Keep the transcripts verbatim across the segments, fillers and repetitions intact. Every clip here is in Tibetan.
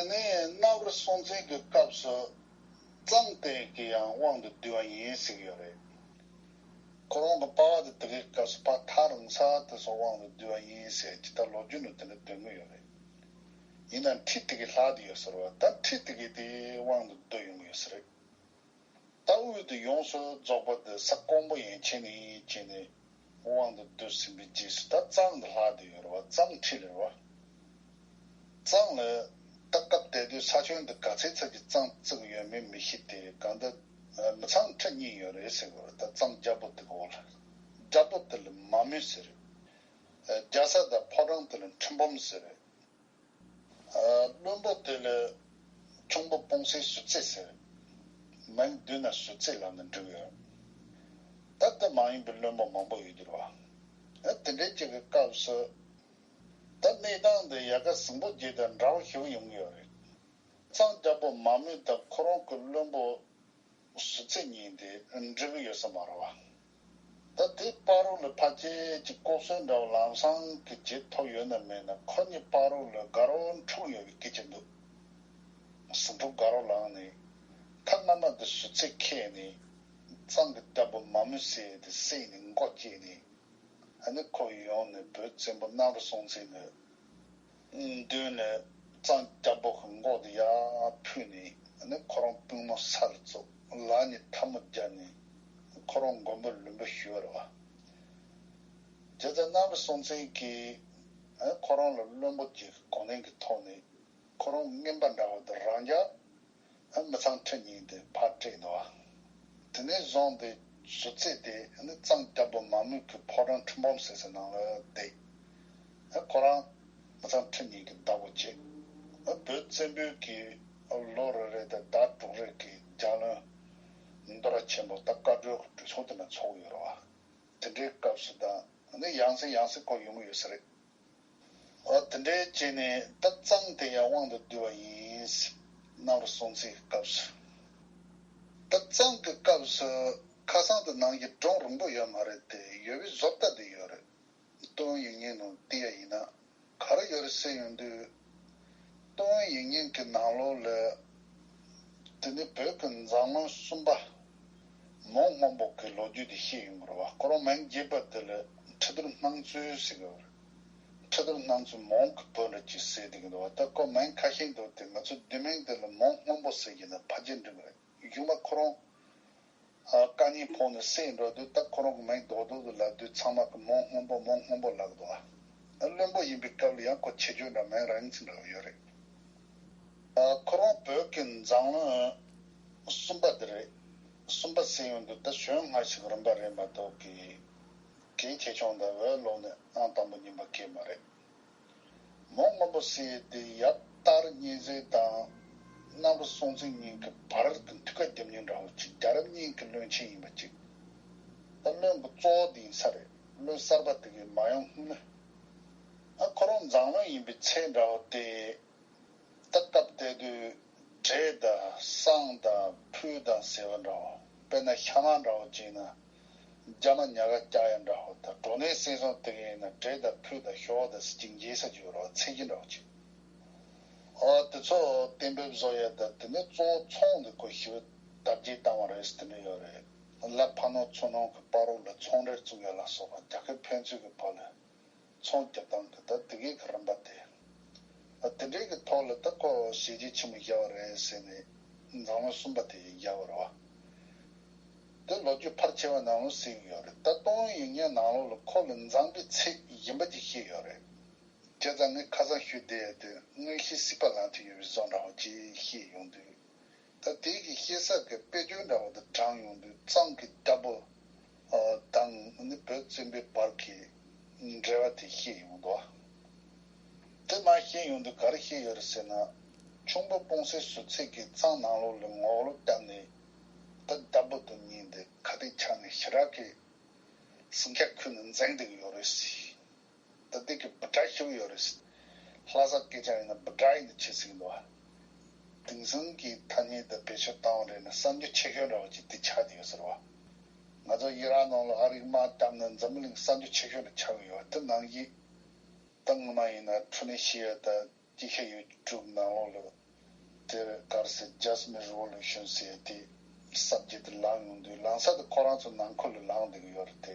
ནས་རྣམ་པར་སྲོང་བཙན་གྱི་སྐབས་སུ་གཙང་དེ་གི་ཡང་དབང་དུ་བསྡུས་པ་ཡིན་ཟེར་གྱི་ཡོད་རེད། ཁོ་རང་གི་པ་ཕ་དེ་དེ་གའི་སྐབས་སུ་ཕར་ཐག་རིང་ས་དེ་ཚོ་དབང་དུ་བསྡུས་པ་ཡིན་ཟེར་གྱི་ད་ལོ་རྒྱུས་ནང་དེ་འདྲ་འདོན་གྱི་ཡོད་རེད། ཡིན་ནའང་ཁྲི་དེ་གའི་ལྷག་བསྡད་ཡོད་ཟེར་བ། ད་ཁྲི་དེ་གའི་དེ་དབང་དུ་བསྡུས་ཡོང་གི་ཡོད་ས་རེད། ད་དབུས་དེ་ཡོངས་སུ་རྫོགས་པ་དེ་ས་ཀོང་པོ་ཡན་ཆད་ནས་བྱས་ནས་དབང་དུ་བསྡུས་ཟིན་པའི་རྗེས་སུ་ད་གཙང་དུ་ལྷག་བསྡད་ཡོད་རེད་བ། གཙང་ཁྲི་རེད་བ། གཙང་ལ་ད་སྐབས་དེ་དུས་ས་ཁྱོན་དུ་ག་ཚད་ཙམ་གྱི་གཙང་བརྩི་གི་ཡོད་མེད་མི་ཤེས་ཏེ། གང་ལྟར་མི་ཚང་ཁྲི་གཉིས་ཡོད་རེད་ཟེར་གི་རེད། ད་གཙང་རྒྱལ་པོ་དེ་གོ་ལ། རྒྱལ་པོ་དེ་ལ་མ་མོ་ཟེར། རྒྱལ་ས་དང་ཕོ་བྲང་དེ་ལ་ཁྲི་འབུམ་ཟེར། བློན་པོ་དེ་ལ་ཁྱུང་པོ་སྤུངས་སའི་ཟུར་རྩེ་ཟེར། མིང་བསྡུས་ན་ཟུར་རྩེ་ལབ་ན་འགྲིག་ཡོད། ད་ལྟ་མ་ཡིན་པའི་བློན་པོ་མང་པོ་ཡོད་རྒྱུ་རེད་བ། དེ་འདྲའི་ཅིག་གི་སྐབས་སུ། ད་གནས་སྟངས་འདི་ཡལ་ག་ཟིང་པོ་རྒྱས་དང་འདྲ་བོ་ཞིག་ཡོང་གི་ཡོད་རེད། གཙང་རྒྱལ་པོ་མ་མོ་དང་ཁོ་རང་གི་བློན་པོ་ཟུར་རྩེ་གཉིས་དེ་འགྲིག་གི་ཡོད་ས་མ་རེད་བ། ད་དེའི་བར་རོ་ལ་ཕལ་ཆེར་གྱི་ལྐོག་གསོད་འདྲ་བོ་ལམ་སང་གི་བྱེད་ཐུབ་ཡོད་ན་མེད་ན། ཁོ་གཉིས་བར་རོ་ལ་དགའ་རོགས་འཁྲུག་ཡོད་པའི་སྐད་ཆ་འདུག། ཟིང་འཁྲུག་དགའ་རོགས་ལངས་ནས། ཐ་སྔ་མ་དེ་ཟུར་རྩེ་ཁེལ་ནས། གཙང་གི་རྒྱལ་པོ་མ་མོ་ཟེར་དེ་བསད་ནས་མགོ་བཅད་ནས། ཨ་ནི་ཁོ་ཡོང་ནས་བོད་བཙན་པོ་རྣམ་པར་སྲོང་བཙན་ནས། མདུན་ལ་གཙང་རྒྱལ་པོ་གི་མགོ་དེ་ཡར་ཕུད་ནས། ཨ་ནི་ཁོ་རང་པུས་མོ་ས་ལ་བཙུགས། ལག་གཉིས་ཐལ་མོ་སྦྱར་ནས། ཁོ་རང་མགོན་པོ་ལུམ་བི་ཞུས་པ་རེད་བ། བྱས་ཙང་རྣམ་པར་སྲོང་བཙན་གྱིས་ཨ་ཁོ་རང་ལ་བློན་པོ་གཅིག་གི་གོ་གནས་ཀྱི་ཐོག་ནས། ཁོ་རང་རྔན་པ་འདྲ་བོ་དེ་རང་འཇགས། ཨ་མི་ཚང་ཁྲི་གཉིས་དེ་ཕར་སྤྲད་འདུག། དེ་ནས་བཟུང་སྟེ་ཟུར་རྩེ་དེ་ནི་གཙང་རྒྱལ་པོ་མ་མོ་གི་ཕོ་བྲང་ཁྲི་འབུམ་ཟེར་སའི་ནང་ལ་བསྡད། ཨ་ཁོ་རང་མི་ཚང་ཁྲི་གཉིས་ཀྱི་བདག་པོ་བྱས། ཨ་བོད་བཙན་པོའི་གི་ལོ་རེ་རེ་དང་ཟླ་དྲུག་རེ་གི་རྒྱལ་བློན་འདོ་ར་ཆེན་པོ་ད་བཀའ་འགྲོའི་གྲོས་ཚོགས་དེ་ནང་ཚོགས་ཡོད་རེད་བ། དེ་འདྲའི་སྐབས་སུ་ད་ནི་ཡང་སེ་ཡང་སེ་ཁོ་ཡོང་གི་ཡོད་ས་རེད། འོ་དེ་འདྲའི་བྱས་ནས་ད་གཙང་དེ་ཡང་དབང་དུ་བསྡུས་པ་ཡིན། རྣམ་པར་སྲོང་བཙན་གྱི་སྐབས་སུ། ད་གཙང་གི་སྐབས་སུ་ཁ་སང་དུ་ནང་གི་སྒྲུང་རིང་པོ་ཡོད་མ་རེད་དེ། ཡོད་པའི་བཟོ་ལྟ་དེ་ཡོད་རེད། ཏུན་ཧོང་ཡིག་རྙིང་ནང་བལྟས་ཡ་ཡིན་ན་ག་རེ་ཡོད་རེད་ཟེར་ཡོང་དུས། ཏུན་ཧོང་ཡིག་རྙིང་གི་ནང་ལོགས་ལ། དེ་ནི་བོད་ཀྱི་མཛངས་བློན་གསུམ་པ་མོང་སྔོན་པོ་གི་ལོ་རྒྱུས་དེ་བཤད་ཡོང་གི་རེད་བ། ཁོ་རང་མིང་རྒྱས་པ་དེ་ལ་ཁྲི་གདུགས་སྣང་མཛོད་ཟེར་གི་རེད། ཁྲི་གདུགས་སྣང་མཛོད་མོང་གི་བུ་འདྲ་ཅིག་ཟེར་བསྡད་ཀྱི་འདུག་བ། ད་ཁོ་མིང་ཁ་ཤས་འདུག་སྟེ། ང་ཚོ་བསྡུས་མིང་དེ་ལ་མོང་སྔོན་པོ་ཟེར་གྱི་ན་ཕལ་ཆེར་འགྲིག་གི་རེད། གཞུག་མ་ཁོ་རང་ཨ་དཀའ་ངལ་ཕོག་ནས་བསད་འགྲོ་དུས། ད་ཁོ་རང་གི་མིང་རྡོག་རྡོག་ཏུ་ལབ་དུས་ཚང་མ་གི་མོང་སྔོན་པོ་མོང་སྔོན་པོ་ལབ་གི་འདུག་ཨ། བློན་པོ་ཡིན་པའི་སྐབས་ལ་ཡང་ཁོ་ཆེ་ཆུང་འདྲ་མིང་རིང་ཙམ་འདྲ་བོ་ཡོད་རེད། ཨ་ཁོ་རང་བོད་ཀྱི་མཛངས་བློན་གསུམ་པ་དེ་རེད། གསུམ་པ་ཟེར་ཡོང་དུས་ད་གཞོན་སྔ་ཞིག་རིམ་པ་རེད་མ་གཏོགས་ཀྱི། གལ་ཆེ་ཆུང་དང་འོས་ལོག་ནས་ཨང་དང་པོ་གཉིས་པ་གལ་མ་རེད། མོང་སྔོན་པོ་ཟེར་དེ་ཡབ་སྟག་རི་གཉན་གཟིགས་དང་རྣམ་པ་སྲོང་བཙན་གཉིས་ཀྱི་བར་གྱི་མཐུད་ཁ་རྒྱབ་མཁན་འདྲ་བོ་ཅིག། རྒྱལ་རབས་གཉིས་ཀྱི་བློན་ཆེན་ཡིན་པ་ཅིག། ད་བློན་པོ་གཙོ་བོ་དེ་ཡིན་ས་རེད། བློན་གསར་པ་དེ་གའི་མ་ཡོང་སྔོན་ལ། ཨ་ཁོ་རང་མཛངས་བློན་ཡིན་པའི་ཚད་འདྲ་བོ་དེ། ད་སྐབས་དེ་དུས་བྲེ་དང་བསང་དང་ཕུད་དང་ཟེར་བ་འདྲ་བོ། དཔེར་ན་ཤ་མང་འདྲ་བོ་བྱས་ན་རྒྱ་མ་ཉ་ག་རྒྱག་ཡ་འདྲ་བོ་དང་། གྲོ་ནས་སེང་ཟོམ་དེ་ག་ཡིན་ན་བྲེ་དང་ཕུད་དང་ཞོ་དང་ཟེར་གྱི་འགྱེལ་ས་ཅིག་ཡོད་རེད་བ། ཚད་གཞི་འདྲ་བོ་ཅིག། ཨོ་དེ་ཚོ་གཏན་འབེབས་བཟོ་ཡ་དང་། དེ་ནས་གཙོ་བོ་ཚོང་དེ་ཁོ་ཞེ་པོ་དར་རྒྱས་བཏང་བ་རེད་ཟེར་དེ་འདྲ་ཡོད་རེད། ལ་ཕ་ནོར་ཚོ་ནོར་གྱི་བར་རོ་ལ་ཚོང་འབྲེལ་བཙུགས་ཡ་ལ་སོགས་པ། རྒྱ་སྐད་ཕན་ཚུན་གྱི་བར་ལ། ཚོང་རྒྱག་སྟངས་ཀྱི་ད་དེ་གའི་གི་རིམ་པ་དེ། ཨ་དེ་འདྲའི་གི་ཐོག་ལ་ད་ཁོ་གཞི་རྒྱ་ཆེན་པོ་བཞག་པ་རེད་ཟེར་ནས་མཛངས་བློན་གསུམ་པ་དེ་བཞག་པ་རེད་བ། དེ་ལོ་རྒྱུས་ཕལ་ཆེ་བ་ནང་ལོགས་གསལ་གྱི་ཡོད་རེད། ད་ཏུན་ཧོང་ཡིག་རྙིང་ནང་ལོགས་ལ་ཁོ་ལ་མཛངས་པའི་ཚད་ཡིན་པ་ཅིག་བཤད་ཡོད་རེད། བྱས་ཙང་ངས་ཁ་སང་ཞུས་བསྡད་ཡ་དེ་མངོན་ཤེས་སྲིད་པ་ལང་དུ་ཡོད་པའི་བཟོ་འདྲ་བོ་ཅིག་བཤད་ཡོང་དུས། ད་དེའི་གི་བཤད་ས་གི་དཔེ་བརྗོད་འདྲ་བོ་དེ་དྲངས་ཡོང་དུས། གཙང་གི་རྒྱལ་པོ་དང་ནི་བོད་བཙན་པོའི་བར་གྱི་འབྲེལ་བ་དེ་བཤད་ཡོང་འདུག། དེ་མ་བཤད་ཡོང་དུས་ག་རེ་བཤད་ཡོད་རེད་ཟེར་ན། ཁྱུང་པོ་སྤུངས་སའི་ཟུར་ཚད་ཀྱིས་གཙང་ནང་ལོགས་ལ་ངོ་ལོག་བརྒྱབ་ནས། ད་རྒྱལ་པོ་དང་གཉིས་འདི་ཁ་གཏད་ཆགས་ནས་ཞེ་དྲག་གི་ཟིང་ཆ་ཁུར་ནས་འཛིང་བསྡད་ཀྱི་ཡོད་རེད་ཟེར། ད་འདི་གི་འབུ་ཕྲ་ཞིག་ཡོད་རེད། ལྷ་ས་སྐད་ཆ་ཡིན་ན་འབུ་ཕྲ་ཡིན་ན་ཆེ་ཟིག་འདུག་བ། དེང་སང་གི་ཐ་སྙད་དང་བེད་སྤྱོད་བཏང་བ་རེད་ན་གསར་འགྱུར་ཆེ་ཤོས་འདྲ་བོ་ཅིག་འདི་ཆགས་བསྡད་ཡོད་ཟེར་བ། ང་ཚོ་ཡི་རངས་ནང་ལ་ཨ་རིག་དམག་བཏབ་ན་འཛམ་བུ་གླིང་གསར་འགྱུར་ཆེ་ཤོས་འདྲ་ཆགས་ཀྱི་ཡོད་བ། དེ་ནང་བཞིན་ད་སྔོན་མ་ཡིན་ན་འཕྲུལ་ལས་ཤེས་ཡོན་དང་ཅི་ཤེས་ཡོད་ཀྱི་ཀྲུག་ནང་ལོགས་ལ། དེར་གར་སེ་ཇཱ་སི་མིན་རི་ཝོ་ལུ་ཤོན་ཟེར་ཏེ་གསར་བརྗེ་དེ་ལངས་ཡོང་དུས་ལངས་ས་དེ་ཁོ་རང་ཚོ་ནང་ཁུལ་ལ་ལངས་བསྡད་ཀྱི་ཡོད་རེད་དེ།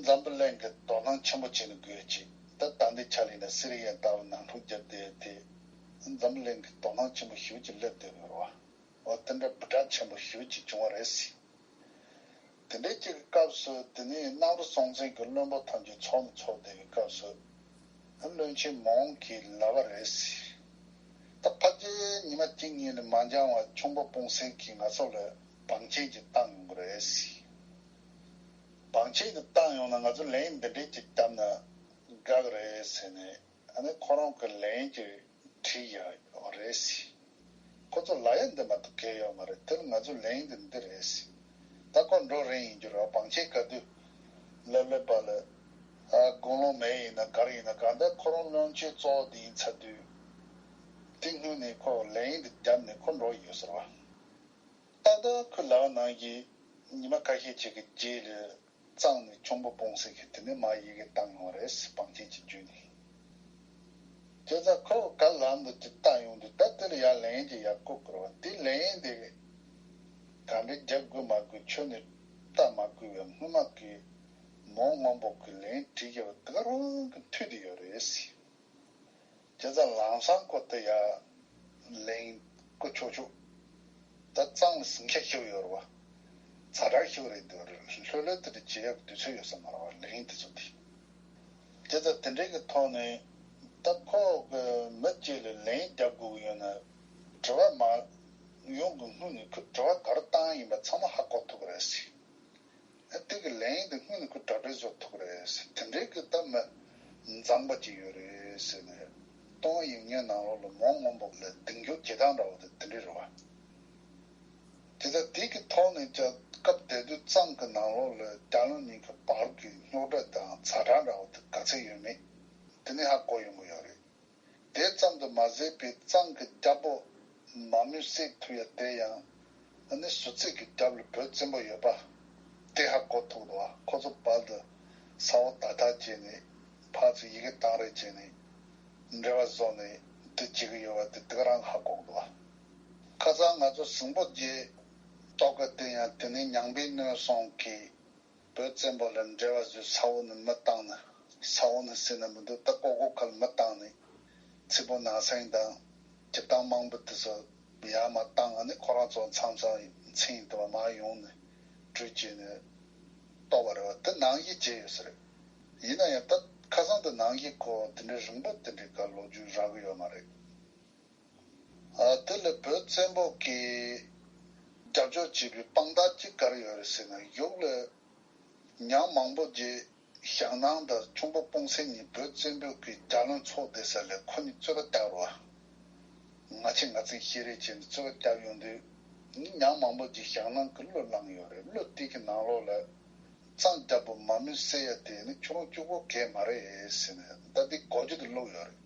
འཛམ་བུ་གླིང་གི་དོ་སྣང་ཆེན་པོ་བྱེད་ནས་དགོས་ཅིག་ད་ད་ལྟའི་ཆ་ལ་ཡིན་ན་སི་རི་ཡའི་ལྟ་བུ་ནང་འཁྲུག་བརྒྱབ་བསྡད་དེ། འཛམ་བུ་གླིང་གི་དོ་སྣང་ཆེན་པོ་ཞེ་པོ་ཅིག་སླེབས་བསྡད་ཡོད་རེད་བ། འོ་དེ་འདྲ་འབུ་དྲག་ཆེན་པོ་ཞེ་པོ་ཅིག་བྱུང་བ་རེད་ཟེར། དེ་འདྲའི་ཅིག་གི་སྐབས་སུ་དེ་ནས་གནམ་རི་སྲོང་བཙན་གྱི་བློན་པོ་ཐམས་ཅད་ཚོགས་ནས་ཚོགས་བསྡད་པའི་སྐབས་སུ། བློན་ཆེན་མོའུ་ཨིན་གྱིས་ལབ་པ་རེད་ཟེར། ད་ཕལ་ཆེར་ཉི་མ་གཅིག་གཉིས་ནས་མ་འགྱངས་པར་ཁྱུང་པོ་སྤུངས་སེང་གིས་ང་ཚོ་ལ་བང་ཆེན་ཅིག་བཏང་ཡོང་གི་རེད་ཟེར། བང་ཆེན་དེ་བཏང་ཡོང་ན་ང་ཚོ་ལན་འདི་འདྲའི་ཅིག་བརྒྱབ་ན་དགའ་གི་རེད་ཟེར་ནས། ཨ་ནི་ཁོ་རང་གི་ལན་ཅིག་བྲིས་ཡོད་རེད་ཟེར། ཁོ་ཚོ་ལབ་ཡ་འདི་མ་གཏོགས་གང་ཡོད་མ་རེད། དེ་ལ་ང་ཚོ་ལན་འདི་འདི་རེད་ཟེར། ད་ཁོ་འགྲོ་རན་ཡིན་རྒྱུ་རེད། བང་ཆེན་ག་དུས་སླེབས་སླེབས་པ་ལ། ཨ་དགུང་ལོ་མེད་ཡིན་ན་ག་རེ་ཡིན་ན་གང་ལྟར་ཁོ་རང་བློན་ཆེན་གཙོ་བོ་འདི་ཡིན་ཚར་དུས། དེ་སྔོན་ནས་ཁོ་ལན་འདི་བརྒྱབ་ནས་ཁོ་འགྲོ་ཡོད་ཟེར་བ། ད་ལྟ་ཁོས་ལབ་པ་ནང་བཞིན་ཉི་མ་ཁ་ཤས་ཅིག་གི་རྗེས་ལ་གཙང་ནས་ཁྱུང་པོ་སྤུངས་སེང་གིས་དེ་ནས་མར་ཡི་གེ་བཏང་ཡོང་བ་རེད་ཟེར། བང་ཆེན་གྱི་བརྒྱུད་ནས། བྱས་ཙང་ཁོས་ག་ལབ་འདུག་ཅིག་བལྟ་ཡོང་དུས་ད་དེ་ལ་ཡར་ལན་ཅིག་ཡར་བསྐུར་དགོས་རེད་བ། དེ་ལན་དེ་ག་འདྲ་རྒྱབ་དགོས་མ་དགོས་ཁྱོན་ནས་བལྟ་མ་དགོས་པའི་སྔོན་མ་གི་མོའུ་སྔོན་པོ་གི་ལན་བྲིས་བཞག་པ་དེ་ག་རང་གི་མཐུད་དེ་ཡོད་རེད་ཟེར། བྱས་ཙང་ལམ་སང་ཁོ་དེ་ཡར་ལན་བསྐུར་ཆོག་ཆོག་ད་གཙང་ལ་ཟིང་ཆ་ཞིག་ཡོད་རེད་བ། ཛ་དྲག་ཞིག་རེད་འདུག་རེད། ལྷོད་ལྷོད་དེ་འདྲ་བྱེད་ཡག་དུས་ཚོད་ཡོད་ས་མ་རེད་བ། ལན་དེ་ཚོ་དེ། བྱས་ཙང་དེ་འདྲའི་གི་ཐོག་ནས་ད་ཁོ་གི་མི་གཅིག་ལ་ལན་རྒྱབ་དགོས་ཀྱི་ཡོད་ན། དྲི་བ་མ་ཡོང་གི་སྔོན་ནས་ཁོས་དྲི་བ་ག་རེ་བཏང་ཡིན་པ་ཚང་མ་ཧ་གོ་ཐུབ་ཀྱི་རེད་ཟེར། ཨ་དེ་གི་ལན་དེ་སྔོན་ནས་ཁོས་གྲ་སྒྲིག་བཟོ་ཐུབ་ཀྱི་རེད་ཟེར། དེ་འདྲའི་གི་ད་མི་མཛངས་པ་ཅིག་ཡོད་རེད་ཟེར་ནས། ཏོང་ཡིག་ཉན་ནང་ལོགས་ལ་མོའུ་སྔོན་པོ་ལ་གདེང་འཇོག་བྱེད་སྟངས་འདྲ་བོ་དེ་དེ་འདྲ་རེད་བ། དེ་ལྟར་དེ་གི་ཐོག་ནས་ཀྱང་སྐབས་དེ་དུས་གཙང་གི་ནང་ལོགས་ལ་རྒྱ་ལོ་གཉིས་ཀྱི་བར་གྱི་རྙོག་དྲ་དང་ཛ་དྲག་འདྲ་བོ་དེ་ག་ཚད་ཡོད་མེད་དེ་ནས་ཧ་གོ་ཡོང་གི་ཡོད་རེད། དེ་ཙམ་དུ་མ་ཟད་པའི་གཙང་གི་རྒྱལ་པོ་མ་མོན་གསོད་ཐུབ་ཡ་དེ་ཡང་། ཨ་ནི་ཟུར་བརྩེགས་ཀྱི་རྒྱབ་ལ་བོད་བཙན་པོ་ཡོད་པ་དེ་ཧ་གོ་ཐུབ་འདུག་བ། ཁོ་ཚོ་བར་དུ་ས་འོག་བརྡ་ཐག་བཅད་ནས་ཕར་ཚུར་ཡི་གེ་བཏང་རེས་བྱས་ནས་འབྲེལ་བ་བཟོ་ནས་དེ་བྱེད་ཀྱི་ཡོད་པ་དེ་དེ་ག་རང་ཧ་གོ་འདུག་བ། ཁ་སང་ང་ཚོ་ཟིང་པོ་རྗེ་ཏོག་ཀ་དེ་ཡང་དེ་ནས་ཉང་པའི་སྣོད་སྲུང་གིས། བོད་བཙན་པོ་ལ་འབྲེལ་བ་བཟོས། ས་འོག་ནས་མི་བཏང་ནས། ས་འོག་ནས་ཟེར་ན་མི་འདུག་ད་ཀོ་ཀོ་ཁ་ལ་མི་བཏང་ནས། ཚེ་ཕུག་ནང་སེང་དང་སྤྱིར་བཏང་དམངས་པོ་དེ་ཚོ་ཡར་མར་བཏང་། ཨ་ནི་ཁོ་རང་ཚོ་མཚམས་མཚམས་མཚན་དུ་མར་ཡོང་ནས་གྲོས་བྱས་ནས་གཏོར་བ་རེད་བ། དེ་ནང་བཞིན་བྱས་ཡོད་ས་རེད། ཡིན་ན་ཡང་ད་ཁ་སང་དེ་ནང་བཞིན་ཁོ་དེ་འདྲའི་རིང་པོ་དེ་འདྲའི་ག་ལོ་རྒྱུས་རག་གི་ཡོད་མ་རེད། ཨ་དེ་ལ་བོད་བཙན་པོ་གིས་རྒྱབ་སྐྱོར་བྱས་པའི་དཔང་རྟགས་གཅིག་ག་རེ་ཡོད་རེད་ཟེར་ན། གཞུག་ལ་ཉང་མང་པོ་རྗེ་ཞང་ནང་དང་ཁྱུང་པོ་སྤུངས་སེང་གཉིས་བོད་བཙན་པོ་གི་རྒྱལ་བློན་ཚོགས་བསྡད་ས་ལ་ཁོ་གཉིས་རྩོད་པ་བརྒྱབ་རོགས། ང་ཆེ་ང་བཙན་ཤེས་རེས་བྱས་ནས་རྩོད་པ་བརྒྱབ་ཡོང་དུས། ཉང་མང་པོ་རྗེ་ཞང་ནང་གི་བློ་བླངས་ཡོད་རེད། བློ་དེ་གི་ནང་ལོགས་ལ། གཙང་རྒྱལ་པོ་མ་མོན་གསོད་ཡ་དེ་ནི་ཁྱོད་རང་གཅིག་པོ་གང་མ་རེད་ཟེར་ནས་ད་ལྟའི་གོ་རྒྱུ་དེ་བླུགས་ཡོད་རེད།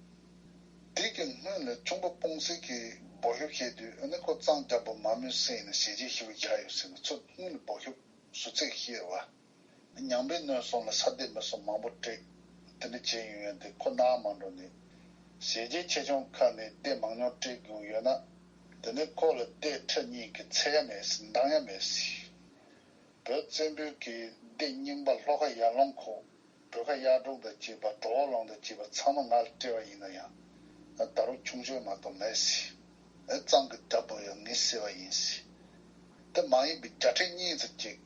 དེ་གི་སྔོན་ལ་ཁྱུང་པོ་སྤུངས་སེང་གིས་འབོད་ཤོབ་བྱས་དུས། ཨ་ནི་ཁོ་གཙང་རྒྱལ་པོ་མ་མོན་གསོད་ཡིན་ན་ཞལ་ཆད་ཞེ་པོ་བཞག་ཡོད་ཟེར་ནས་ཚུར་སྔོན་ལ་འབོད་ཤོབ་ཟུར་བརྩེགས་བྱས་རེད་བ། ཉང་པའི་སྣོད་སྲུང་ལ་ས་སྡེ་མི་སོ་མང་པོ་སྤྲད། དེ་འདྲ་བྱས་ཡོང་ཡ་དེ་ཁོ་ནང་མ་འགྲོ་ནས། ཞལ་ཆད་ཆེ་ཆུང་ཁ་ནས་སྡེ་མང་ཉུང་སྤྲད་དགོས་ཡོད་ན། དེ་ནི་ཁོ་ལ་སྡེ་ཁྲི་གཉིས་ཀྱི་འཚེ་ཡ་མེད་ཟེར། འདང་ཡ་མེད་ཟེར། བོད་བཙན་པོའི་གི་སྡེ་རྙིང་པ་ལྷོ་ཁ་ཡར་ཀླུང་ཁོག་བོད་ཁ་གཡག་དྲུག་དང་བཅས་པ། གྲོ་བོ་ལུང་དང་བཅས་པ་ཚང་མ་ང་ལ་སྤྲད་པ་ཡིན་ན་ཡང་། ད་རུང་ཆུང་ཤོས་མ་གཏོགས་མེད་ཟེར། ཨེ་གཙང་གི་རྒྱལ་པོ་ཡང་ངས་གསོད་པ་ཡིན་ཟེར། དེ་མ་ཡིན་པའི་རྒྱལ་ཕྲན་གཉིས་ཙམ་ཅིག་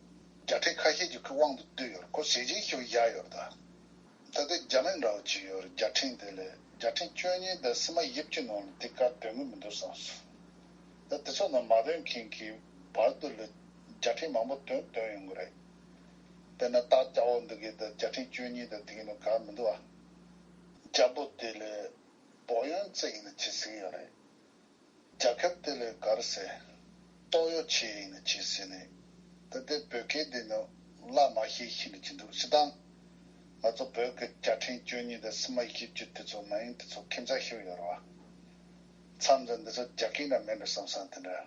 རྒྱལ་ཕྲན་ཁ་ཤས་ཀྱིས་ཁོའི་དབང་དུ་བསྡུས་ཡོད་རེད། ཁོ་ཞལ་ཆད་ཞེ་པོ་བཞག་ཡོད་རེད་ད། ད་ལྟའི་རྒྱ་མིང་འདྲ་བོ་ཅིག་ཡོད་རེད། རྒྱལ་ཕྲན་དེ་ལ་རྒྱལ་ཕྲན་བཅུ་གཉིས་དང་སྲིད་དམག་བཞི་བཅུ་ནང་ལ་དེ་ག་དོན་གི་མི་འདུག་བསམ་སོང་། ད་དེ་ཚོ་ནང་མ་དོན་མཁན་གྱི་བར་དུ་ལ་རྒྱལ་ཕྲན་མང་པོ་དོན་དོན་ཡོང་གི་རེད། དཔེར་ན་སྟག་སྐྱ་བོ་འདི་གི་ད་རྒྱལ་ཕྲན་བཅུ་གཉིས་དང་དེ་གི་ནང་ག་མི་འདུག་བ། རྒྱལ་པོ་དེ་ལ་བོག་ཡོན་ཙེ་ཡིན་ན་ཅི་ཟེར་གི་ཡོད་རེད། རྒྱལ་ཁབ་དེ་ལ་ག་རེ་ཟེར། ཏོག་གཡོག་ཆེ་ཡིན་ན་ཅི་ཟེར་ནས། ད་ལྟའི་བོད་སྐད་འདི་ནི་བླ་མ་ཤེས་ཤེས་འདྲ་ཅིག་འདུག་སྤྱིར་བཏང་ང་ཚོ་བོད་ཀྱི་རྒྱལ་ཕྲན་བཅུ་གཉིས་དང་སྲིད་དམག་བཞི་བཅུ་དེ་ཚོ་མིང་དེ་ཚོ་ཁྱིམ་ཚང་ཞིག་ཡོད་རེད་བ། མཚམས་རེ་འདི་ཚོ་རྒྱ་སྐད་འདྲ་མིན་འགྲོ་བསམ་བསམ་དེ་འདྲ།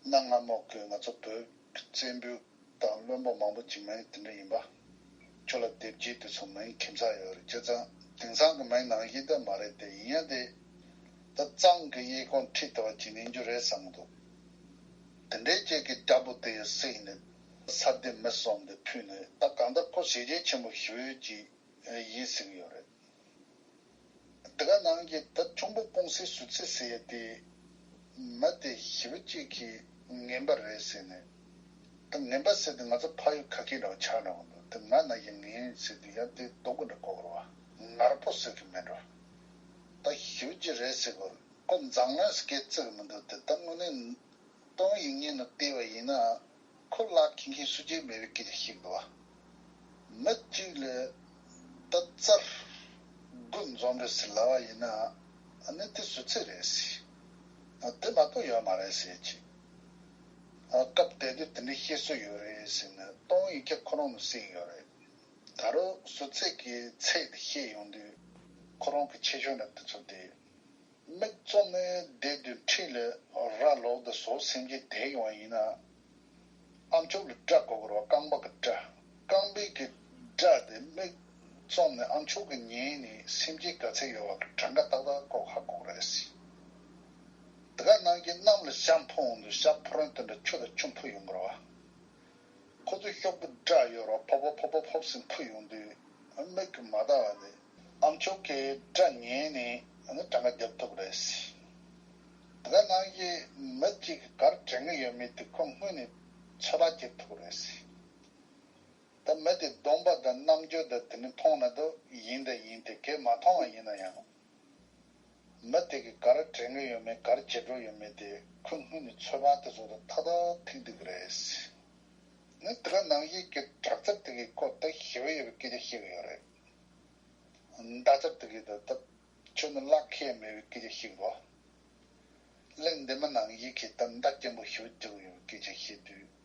གནའ་སྔ་མོ་གི་ང་ཚོ་བོད་ཀྱི་བཙན་པོ་དང་བློན་པོ་མང་པོ་ཅིག་མིང་དེ་འདྲ་ཡིན་པ། ཆུ་ལ་ལྡེ་བརྒྱད་དེ་ཚོ་མིང་ཁྱིམ་ཚང་ཡོད་རེད། བྱས་ཙང་དེང་སང་གི་མིང་ནང་བཞིན་ད་མ་རེད་དེ། ཡིན་ཡང་དེ་ ད་གཙང་གི་གཡས་གོང་ཁྲིད་ལྟ་བུ་ཅིག་ནས་འཇུ་རེད་བསམ་གི་འདུག་དེ་འདྲའི་ཅིག་གི་རྒྱལ་པོ་དེ་ཡི་སྲས་ནི་ས་སྡེ་མི་གསུམ་དེ་ཕུད་ནས། ད་གང་ལྟར་ཁོ་ཞེ་ཆེན་ཆེན་པོ་ཞུ་ཡོད་ཀྱི་ཡིན་ཟེར་གི་ཡོད་རེད། དེ་ག་ནང་གི་ད་ཁྱུང་པོ་སྤུངས་སའི་ཟུར་ཚད་ཟེར་ཡ་དེ་མི་དེ་ཞེ་པོ་ཅིག་གི་ངན་པ་རེད་ཟེར་ནས། ད་ངན་པ་ཟེར་དུས་ང་ཚོ་ཕ་ཡུལ་ཁ་སྐད་འདྲ་བ་ཆགས་འགྲོ་གི་འདུག་དེ་ང་ན་ཡིན་ངན་ཟེར་དུས་ཡང་དེ་སྡུག་གི་འདྲ་གོ་གི་རེད་བ། ངར་པོ་ཟེར་གི་མེད་འགྲོ། ད་ཞེ་པོ་ཅིག་རེད་ཟེར་གི་རེད། ཁོ་འཛམ་གླིང་སྐད་བརྩི་གི་མི་འདུག་དེ་ད་དངོས་གནས་སྟོང་ཡིན་ངེས་ནས་བལྟས་པ་ཡིན་ན། ཁོ་ལ་མཁྱེན་མཁན་སུ་གཅིག་མེད་པའི་སྐད་ཆ་ཞིག་འདུག་བ། མི་གཅིག་ལ་ད་རྩར་དགུ་འཛོམས་རེད་ཟེར་ལབ་པ་ཡིན་ན། ཨ་ནི་དེ་ཟུར་ཚད་རེད་ཟེར། ཨ་དེ་མ་གཏོགས་ཡོད་མ་རེད་ཟེར་ཅིག་ཨ་སྐབས་དེ་དུས་དེ་འདྲའི་བཤད་སྲོལ་ཡོད་རེད་ཟེར་ནས་སྟོང་ཡིན་ཁྱེད་ཁོ་རང་ནས་གསན་ཡོད་རེད། ད་རུང་ཟུར་ཚད་ཀྱི་ཚད་དེ་བཤད་ཡོང་དུས་ཁོ་རང་གི་ཆེ་ཤོས་འདྲ་དེ་ཚོ་དེ། མིག་བཙུམ་ནས་བསྡད་དུས་འཁྲིས་ལ་ར་ལོག་སྟེ་ཟོག་སེམས་ཅན་དེད་ཡོང་བ་ཡིན་ན། ཨ་མཆོག་ལ་སྒྲ་གོ་གི་རེད་བ། རྐང་པ་གི་སྒྲ། རྐང་པའི་གི་སྒྲ་དེ་མིག་བཙུམ་ནས་ཨ་མཆོག་གིས་ཉན་ནས་སེམས་ཅན་ག་ཚད་ཡོད་བ་གི་གྲངས་ཀ་ཏག་ཏག་ཁོ་ཧ་གོ་གི་རེད་ཟེར། དེ་ག་ནང་གི་གནམ་ལ་ཞྭ་འཕུར་འོང་དུས་ཞྭ་འཕུར་རིང་དེ་འདྲ་ཆུ་དང་ཆུ་འཕུར་ཡོང་གི་རེད་བ། ཁོ་ཚོའི་གཤོག་པའི་སྒྲ་ཡོད་རེད་བ། ཕོབ་ཕོབ་ཕོབ་ཕོབ་ཕོབ་ཟེར་འཕུར་ཡོང་དུས་མིག་གིས་མ་བལྟ་བ་ནས་ཨ་མཆོག་གིས་སྒྲ་ཉན་ནས་ཨ་ནི་གྲངས་ཀ་རྒྱབ་ཐུབ་རེད་ཟེར། དེ་ག་ནང་བཞིན་མི་གཅིག་གིས་ག་རེ་དྲན་གྱི་ཡོད་མེད་དེ་ཁོ་སྔོན་ནས་ཚོད་དཔག་བྱེད་ཐུབ་རེད་ཟེར། ད་མི་དེ་སྡོམ་པ་དང་རྣམ་འགྱུར་དང་དེ་ནི་མཐོང་ན་འདུག་ཡིན་དང་ཡིན་ཏེ་གལ་མ་མཐོང་བ་ཡིན་ན་ཡང་། མི་དེ་གིས་ག་རེ་དྲན་གྱི་ཡོད་མེད་ག་རེ་བྱེད་འགྲོ་ཡོད་མེད་དེ་ཁོས་སྔོན་ནས་ཚོད་དཔག་དེ་ཚོ་དང་ཐག་ཐག་ཐིག་འདུག་གི་རེད། ནི་དེ་ག་ནང་བཞིན་གྱི་དྲག་རྩལ་དེ་གི་སྐོར་ད་ཞེ་པོ་ཡོད་པའི་སྐད་ཆ་བཤད་གི་ཡོད་རེད། མདའ་རྩལ་དེ་གི་ད་ད་ཁྱོད་ནི་བརླག་ཁྱད་མེད་པའི་སྐད་ཆ་བཤད་གི་འདུག་གླེང་འདི་མ་ནང་བཞིན་གྱི་ད་མདའ་སྐྱེན་པོ་ཞེ་པོ་རྒྱག་གི་ཡོད་པའི་སྐད་ཆ་བཤད་དུས།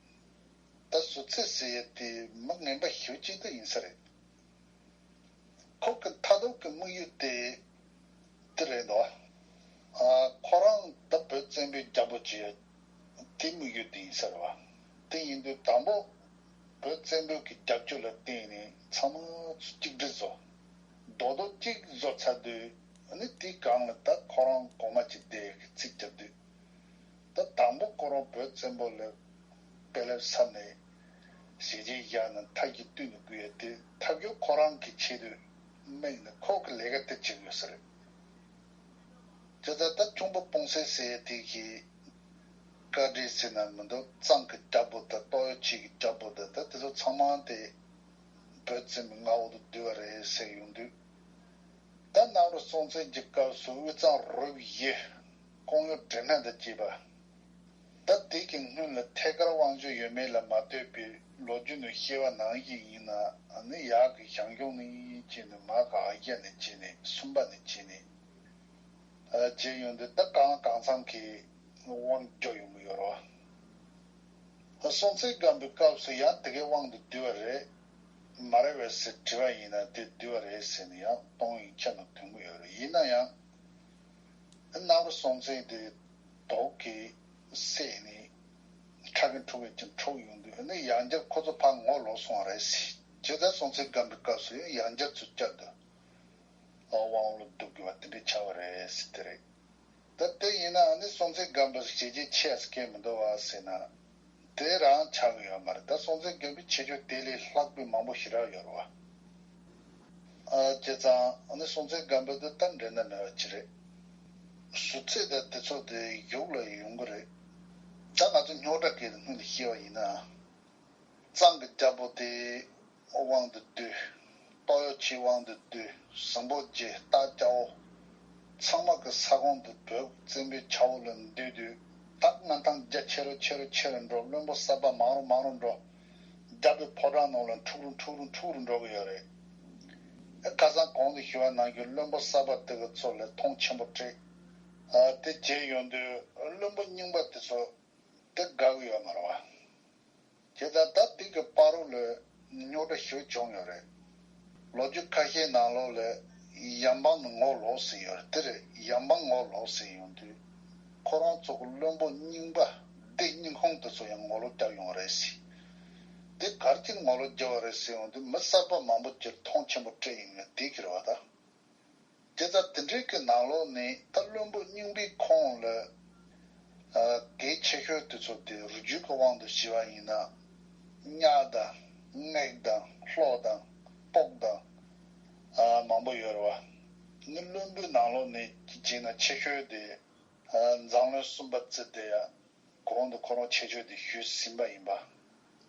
ད་ཟུར་ཚད་ཟེར་ཡ་དེ་མི་ངན་པ་ཞེ་པོ་ཅིག་ད་ཡིན་ས་རེད། ཁོ་གི་མཐའ་སྟོབས་ཀྱི་དམིགས་ཡུལ་དེ་དེ་རེད་འདུག་ཨ་ཁོ་རང་ད་བོད་བཙན་པོའི་རྒྱལ་པོ་བྱེད་དེ་དམིགས་ཡུལ་དེ་ཡིན་ས་རེད་བ། དེ་ཡིན་དུས་དང་པོ་བོད་བཙན་པོའི་གི་རྒྱབ་སྐྱོར་ལ་བརྟེན་ནས་ཚང་མ་གཅིག་སྒྲིལ་བཟོ། རྡོག་རྡོག་གཅིག་བཟོ་ཚར་དུས་ཨ་ནི་དེའི་སྒང་ལ་ད་ཁོ་རང་གོང་མ་གཅིག་བསྡད་ཀྱི་རྩིས་རྒྱབ་དུས། ད་དང་པོ་ཁོ་རང་བོད་བཙན་པོ་ལ་དཔེ་ལེབ་ཟབ་ནས་ཞལ་ཆད་བཞག་ནས་མཐའ་གི་བཏུལ་ནས་དགོས་ཡ་དེ་ཐབས་སྐྱོ་ཁོ་རང་གི་ཆེད་དུ་དམིགས་ནས་ཁོ་གི་ལས་ཀ་དེ་བྱེད་དགོས་ས་རེད། དེ་ལྟར་ད་ཁྱུང་པོ་སྤུངས་སེ་ཟེར་ཡ་དེ་གི་བཀའ་དྲིན་ཟེར་ན་མི་འདུག་གཙང་གི་རྒྱལ་པོ་དང་ལྟོ་ཡོ་ཆེ་གི་རྒྱལ་པོ་དང་ད་དེ་ཚོ་ཚང་མ་དེ་བོད་བཙན་པོའི་མངའ་འོག་ཏུ་བསྡུས་པ་རེད་ཟེར་ཡོང་དུས། ད་གནམ་རི་སྲོང་བཙན་གྱི་སྐབས་སུ་དབུས་གཙང་རུ་བཞི་ཀོང་ཡུལ་བྲེ་སྣ་དང་བཅས་པ། ད་དེ་གི་སྔོན་ལ་ཐད་ཀར་དབང་ཆ་ཡོད་མེད་ལ་མ་ལྟོས་པའི་ལོ་རྒྱུས་ནང་བཤད་པ་ནང་བཞིན་ཡིན་ན་ནི་ཡག་གི་ཞང་ཞུང་ནས་བྱས་ནས་མ་ག་ཨ་རྒྱ་ནས་བྱས་ནས་སུམ་པ་ནས་བྱས་ནས་བྱས་ཡོང་དུས་ད་གང་གང་ཚང་གི་དབང་རྒྱུ་ཡོང་གི་ཡོད་རེད་བ། སྲོང་བཙན་སྒམ་པོའི་སྐབས་སུ་ཡང་དེ་གའི་དབང་དུ་བསྡུས་པ་རེད། མ་རེད་པས་ཟེར་དྲི་བ་ཡིན་ན་དེ་བསྡུས་པ་རེད་ཟེར་ནས་ཡང་སྟོང་ཡིན་ཁྱབ་ན་དོན་གྱི་ཡོད་རེད། ཡིན་ན་ཡང་གནམ་རི་སྲོང་བཙན་དེ་དོག་གིས་བསད་ནས་ཁྲག་གི་འཁྲུག་པའི་ཀྱང་འཁྲུག་ཡོང་དུས་ནི་ཡང་བསྐྱར་ཁོ་ཚོ་ཕར་ངོ་ལོག་སོང་བ་རེད་ཟེར། བྱས་ཙང་སྲོང་བཙན་སྒམ་པོའི་སྐབས་སུ་ཡང་ཡང་བསྐྱར་ཚུར་བསྐྱར་དུ་དབང་ལུང་བསྡུ་དགོས་པ་དེ་འདྲ་ཆགས་པ་རེད་ཟེར་དེ་རེད། ད་དེ་ཡིན་ན་ནི་སྲོང་བཙན་སྒམ་པོ་ཞེ་ཆེ་ཆེ་ཟེར་མཁན་མི་འདུག་བ་ཟེར་ན། དེ་རང་ཆགས་ཀྱི་ཡོད་མ་རེད། ད་སྲོང་བཙན་སྒམ་པོའི་ཆེ་ཆུང་དེ་ལས་ལྷག་པའི་མང་པོ་ཞེ་དྲག་ཡོད་རེད་བ། ཨ་བྱས་ཙང་ནི་སྲོང་བཙན་སྒམ་པོ་འདི་ད་འགྲན་ཟླ་མེད་པ་ཅིག་རེད། ཟུར་ཚད་དང་དེ་ཚོ་དེ་གཞུག་ལ་ཡོང་གི་རེད། ད་ང་ཚོ་རྙོག་དྲ་སྐད་དུ་སྔོན་ལ་བཤད་པ་ཡིན་ན། གཙང་གི་རྒྱལ་པོ་དེ་དབང་དུ་བསྡུས། ལྟོ་ཡོ་ཆེ་དབང་དུ་བསྡུས། ཟིང་པོ་རྗེ་སྟག་སྐྱ་བོ། ཚང་མ་གི་ས་ཁོངས་དེ་བོད་བཙན་པོའི་ཆ་འོག་ལ་འདུས་དུས་ད་མངའ་ཐང་རྒྱ་ཆེ་རུ་ཆེ་རུ་ཆེ་རུ་འགྲོ། བློན་པོ་གསར་པ་མང་རུ་མང་རུ་འགྲོ། རྒྱལ་པོའི་ཕོ་བྲང་ནང་ལ་འཁྲུག་རུ་འཁྲུག་རུ་འཁྲུག་རུ་འགྲོ་གི་ཡོད་རེད། ཨེ་ཁ་སང་གོང་དུ་ཞུ་བ་ནང་བཞིན་བློན་པོ་གསར་པ་དེ་གི་ཚོ་ལ་མཐོང་ཆེན་པོ་སྤྲད། ཨ་དེ་བྱས་ཡོང་དུས་བློན་པོ་རྙིང་པ་དེ་ཚོ་དེ་དགའ་གི་ཡོད་མ་རེད་བ། དེ་ལྟར་ད་དེ་གི་བར་རོ་ལ་རྙོག་དྲ་ཞིག་བྱུང་ཡོད་རེད། ལོ་རྒྱུས་ཁ་ཤས་ནང་ལོགས་ལ་ཡབ་འབངས་ནི་ངོ་ལོག་ཟིན་ཡོད་རེད། དེ་རེད། ཡབ་འབངས་ངོ་ལོག་ཟིན་ཡོང་དུས་ཁོ་རང་ཚོ་གི་བློན་པོ་རྙིང་པ་སྡེ་རྙིང་ཁོང་དེ་ཚོ་ཡང་ངོ་ལོག་བརྒྱབ་ཡོང་རེད་ཟེར། དེ་གར་གྱི་ངོ་ལོག་བརྒྱབ་པ་རེད་ཟེར་ཡོང་དུས་མི་གསར་པ་མང་པོ་ཅིག་མཐོང་ཆེན་པོ་སྤྲད་ཡོང་ཡ་དེ་གི་རེད་བ་ད། དེ་ལྟར་དེ་འདྲའི་གི་ནང་ལོགས་ནས་ད་བློན་པོ་རྙིང་པའི་ཁོངས་ལ་ཨ་གལ་ཆེ་ཤོས་དེ་ཚོ་དེ་རུས་རྒྱུད་ཀྱི་དབང་དུ་བྱས་པ་ཡིན་ན་གཉའ་དང་མངལ་དང་ལྷོ་དང་སྤོག་དང་ཨ་མང་པོ་ཡོད་རེད་བ། ནི་བློན་པོའི་ནང་ལོགས་ནས་བྱས་ན་ཆེ་ཤོས་དེ་ཨ་མཛངས་བློན་གསུམ་པ་རྩི་དེ་ཡ། གོང་དུ་ཁོ་རང་ཆེ་ཤོས་དེ་ཞུས་ཟིན་པ་ཡིན་པ།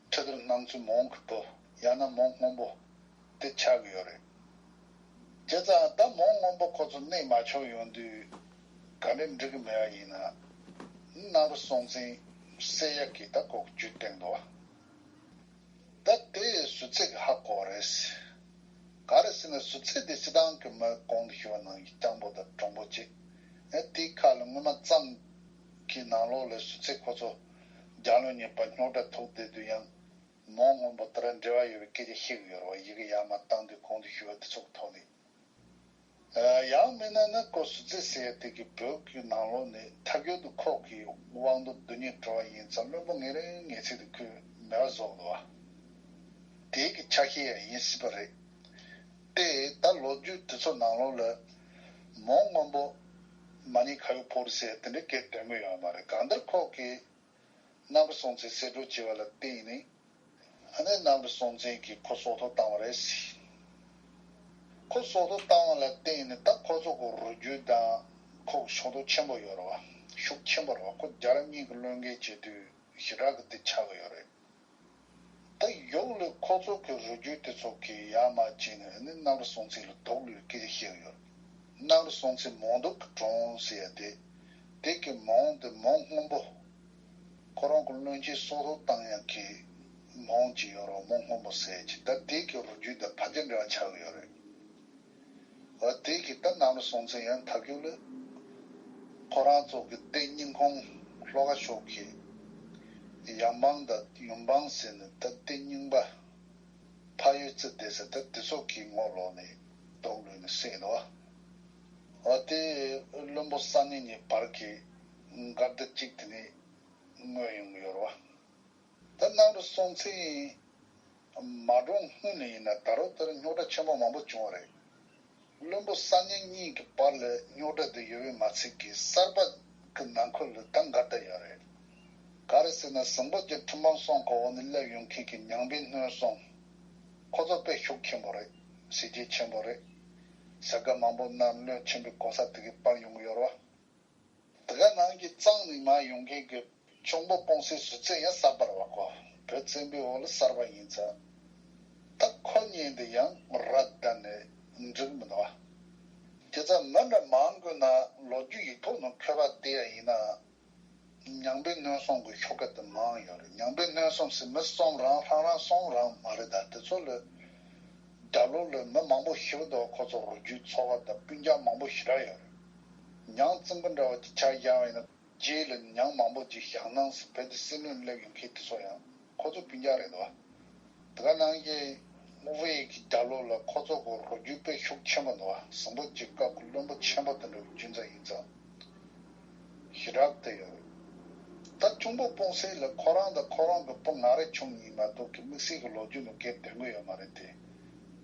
ཁྲི་ལྡེ་སྣང་ཚུལ་མོན་གྱི་བུ་ཡང་ན་མོན་སྔོན་པོ་དེ་ཆགས་ཀྱི་ཡོད་རེད། བྱས་ཙང་ད་མོན་སྔོན་པོ་ཁོ་ཚོ་གནས་མ་ཆོག་ཡོང་དུས་ག་འདྲ་འགྲིག་གི་མེད་པ་ཡིན་ན། གནམ་རི་སྲོང་བཙན་བསད་ཡག་གི་ད་ཁོ་རྒྱུ་བསྟན་འདུག་བ། ད་དེ་ཟུར་ཚད་ཀྱི་ཧ་གོ་བ་རེད། ག་རེ་ཟེར་ན་ཟུར་ཚད་དེ་སྤྱི་བཏང་གི་མི་གོང་དུ་ཞུས་པ་ནང་བཞིན་སྤྱང་པོ་དང་གྲུང་པོ་གཅིག་ཨེ་དེའི་ཁ་ལ་སྔོན་མ་གཙང་གི་ནང་ལོགས་ལ་ཟུར་ཚད་ཁོ་ཚོ་རྒྱ་ལོ་ཉེས་པ་རྙོག་དྲ་ཐུག་བསྡད་དུས་ཡང་མོན་སྔོན་པོ་དེ་ར་འབྲེལ་བ་ཡོད་པའི་སྐད་ཆ་བཤད་ཀྱི་ཡོད་རེད་བ། ཡི་གེ་ཡར་མར་བཏང་དུས་གོང་དུ་ཞུས་པ་དེ་ཚོ་གི་ཐོག་ནས། ཡང་མིན་ན་ནི་ཁོ་ཟུར་ཚད་ཟེར་ཡ་དེ་གི་བོད་ཀྱི་ནང་ལོགས་ནས་ཐབས་ཡོད་དུ་ཁོག་གི་དབང་དུ་བསྡུ་སྙིང་བྲོ་བ་ཡིན་ཙང་བློན་པོ་ངེས་རེ་ངེས་ཚིག་ཏུ་ཁོས་མེད་པ་བཟོ་གི་འདུག་བ། དེའི་གི་ཆ་ཤས་ཡང་ཡིན་སྲིད་པ་རེད། དེ་ད་ལོ་རྒྱུས་དེ་ཚོ་ནང་ལོགས་ལ་མོན་སྔོན་པོ་མ་ཎི་ཁ་ཡོག་ཕོར་ཟེར་དེ་འདྲའི་སྐད་འདོན་གི་ཡོད་མ་རེད། གང་ལྟར་ཁོག་གི་གནམ་རི་སྲོང་བཙན་གསེད་བཀྲོལ་བྱས་པ་ལ་བརྟེན་ནས། ཨ་ནི་གནམ་རི་སྲོང་བཙན་གྱིས་ཁོ་སྲོག་ཐོག་བཏང་བ་རེད། ཁོ་སྲོག་ཐོག་བཏང་བ་ལ་བརྟེན་ནས་ད་ཁོ་ཚོ་གི་རུས་རྒྱུད་དང་ཁོ་གི་ཕྱོགས་གཏོགས་ཆེན་པོ་ཡོད་རེད་བ། ཤུགས་ཆེན་པོ་རེད་བ། ཁོ་རྒྱལ་རབས་གཉིས་ཀྱི་བློས་འགེལ་བྱེད་དུས་ཞེ་དྲག་གི་དེ་ཆགས་ཀྱི་ཡོད་རེད། ད་ཡོག་ལ་ཁོ་ཚོ་གི་རུས་རྒྱུད་དེ་ཚོ་གིས་ཡར་མར་བྱས་ནས་ཨ་ནི་གནམ་རི་སྲོང་བཙན་ལ་དོགས་ལུས་སྐད་ཆ་བཤད་ཀྱི་ཡོད་རེད། གནམ་རི་སྲོང་བཙན་མོན་དུག་གི་གྲོང་ཟེར་ཡ་དེ། དེ་གི་མོན་དེ་མོན་སྔོན་པོ། ཁོ་རང་གི་བློན་ཆེན་སྲོག་ཐོག་བཏང་ཡག་གི་མོན་ཅིག་ཡོད་རེད། མོན་སྔོན་པོ་ཟེར་གྱི་ད་དེ་གི་རུས་རྒྱུད་དང་ཕལ་ཆེར་འབྲེལ་བ་ཆགས་ཀྱི་ཡོད་རེད། འོ་དེ་གི་ད་གནམ་རི་སྲོང་བཙན་ཡང་ཐབས་སྐྱོ་ལ། ཁོ་རང་ཚོ་གི་སྡེ་རྙིང་ཁོངས་ལྷོ་ཁ་ཕྱོགས་ཀྱི་ཡང་འབངས་དང་ཡུམ་འབངས་ཟེར་ནས་ད་སྡེ་རྙིང་པ། ཕ་ཡུལ་རྩི་བསྡད་ས་ད་དེ་ཚོ་གི་ངོ་ལོག་ནས་དོགས་ལུས་ནས་བསད་འདུག་འོ་དེ་བློན་པོ་གསར་རྙིང་གཉིས་བར་གྱི་འགལ་ཟླ་གཅིག་དེ་ནས་མངོན་ཡོང་གི་ཡོད་རེད་བ། ད་གནམ་རི་སྲོང་བཙན་མ་གྲོངས་སྔོན་ནས་ཡིན་ན་ད་རུང་དེར་རྙོག་དྲ་ཆེན་པོ་མང་པོ་བྱུང་བ་རེད། བློན་པོ་གསར་རྙིང་གཉིས་ཀྱི་བར་ལ་རྙོག་དྲ་དེ་ཡོད་པའི་མ་ཚད་ཀྱི་གསར་པ་གི་ནང་ཁུལ་ལ་ད་འགལ་ཟླ་ཡོད་རེད། ག་རེ་ཟེར་ན་ཟིང་པོ་རྗེ་ཁྲི་འཕང་གསུམ་གི་འོག་ནས་སླེབས་ཡོང་མཁན་གྱི་ཉང་པའི་སྣོད་སྲུང་། ཁོ་ཚོ་དཔེ་ཤུགས་ཆེན་པོ་རེད། གཟི་བརྗིད་ཆེན་པོ་རེད། ཟེར་ག་མང་པོ་རྣམས་བློན་ཆེན་པོའི་གོ་ས་དེ་གའི་པར་ཡོང་གི་ཡོད་རེད་བ། དེ་ག་ནང་གི་གཙང་ནས་མར་ཡོང་མཁན་གྱི་གཅུང་པོ་ཀོང་སའི་ཟུར་ཚད་ཡང་གསར་པ་རེད་བ་ཁོ། བོད་བཙན་པོའི་འོག་ལ་གསར་པ་ཡིན་ཙང་། ད་ཁོ་གཉིས་འདི་ཡང་ར་བསྡད་ནས་འགྲིག་མི་འདུག་བ། དེ་ཙང་མི་འདྲ་མང་དགོས་ན་ལོ་རྒྱུས་ཡིག་ཐོག་ནང་འཁོད་པ་བལྟས་ཡ་ཡིན་ན། ཉང་པའི་སྣོད་སྲུང་གི་ཤོག་ཁ་དེ་མང་ཡོད་རེད། ཉང་པའི་སྣོད་སྲུང་ཟེར་མི་གསུམ་རང་རང་རང་གསུམ་རང་མ་རེད། ད་དེ་ཚོ་ལ་རྒྱབ་ལོགས་ལ་མི་མང་པོ་ཞེ་པོ་འདུག་ཁོ་ཚོ་རུས་རྒྱུད་ཚོ་པ་དང་སྤུན་ཀྱག་མང་པོ་ཞེ་དྲག་ཡོད་རེད། ཉང་བཙན་པོ་འདྲ་བ་ཅིག་ཆ་བཞག་པ་ཡིན་ན་རྗེས་ལ་ཉང་མང་པོ་ཅིག་བཞེངས་གནང་ཟེར་བོད་དུ་སྲིད་བློན་སླེབས་ཡོང་མཁན་དེ་ཚོ་ཡང་ཁོ་ཚོ་སྤུན་ཀྱག་རེད་འདུག་དེ་ག་ནང་བཞིན་དབུས་ཀྱི་རྒྱབ་ལོགས་ལ་ཁོ་ཚོ་གི་རུས་རྒྱུད་དཔེ་ཤུགས་ཆེན་པོ་འདུག་ཟིང་པོ་རྗེ་སྐབས་ཀྱི་བློན་པོ་ཆེན་པོ་དེ་འདྲ་རྒྱུ་མཚན་ཡིན་ཙང་། ཞེ་དྲག་དེ་ཡོད་རེད། ད་གཅུང་པོ་ཀོང་སེ་ལ་ཁོ་རང་དང་ཁོ་རང་གི་བུ་ང་རེ་ཆུང་ཡིན་མ་གཏོགས་ཀྱི་དམིགས་བསལ་གྱི་ལོ་རྒྱུས་ནང་སྐད་འདོན་གྱི་ཡོད་མ་རེད་དེ།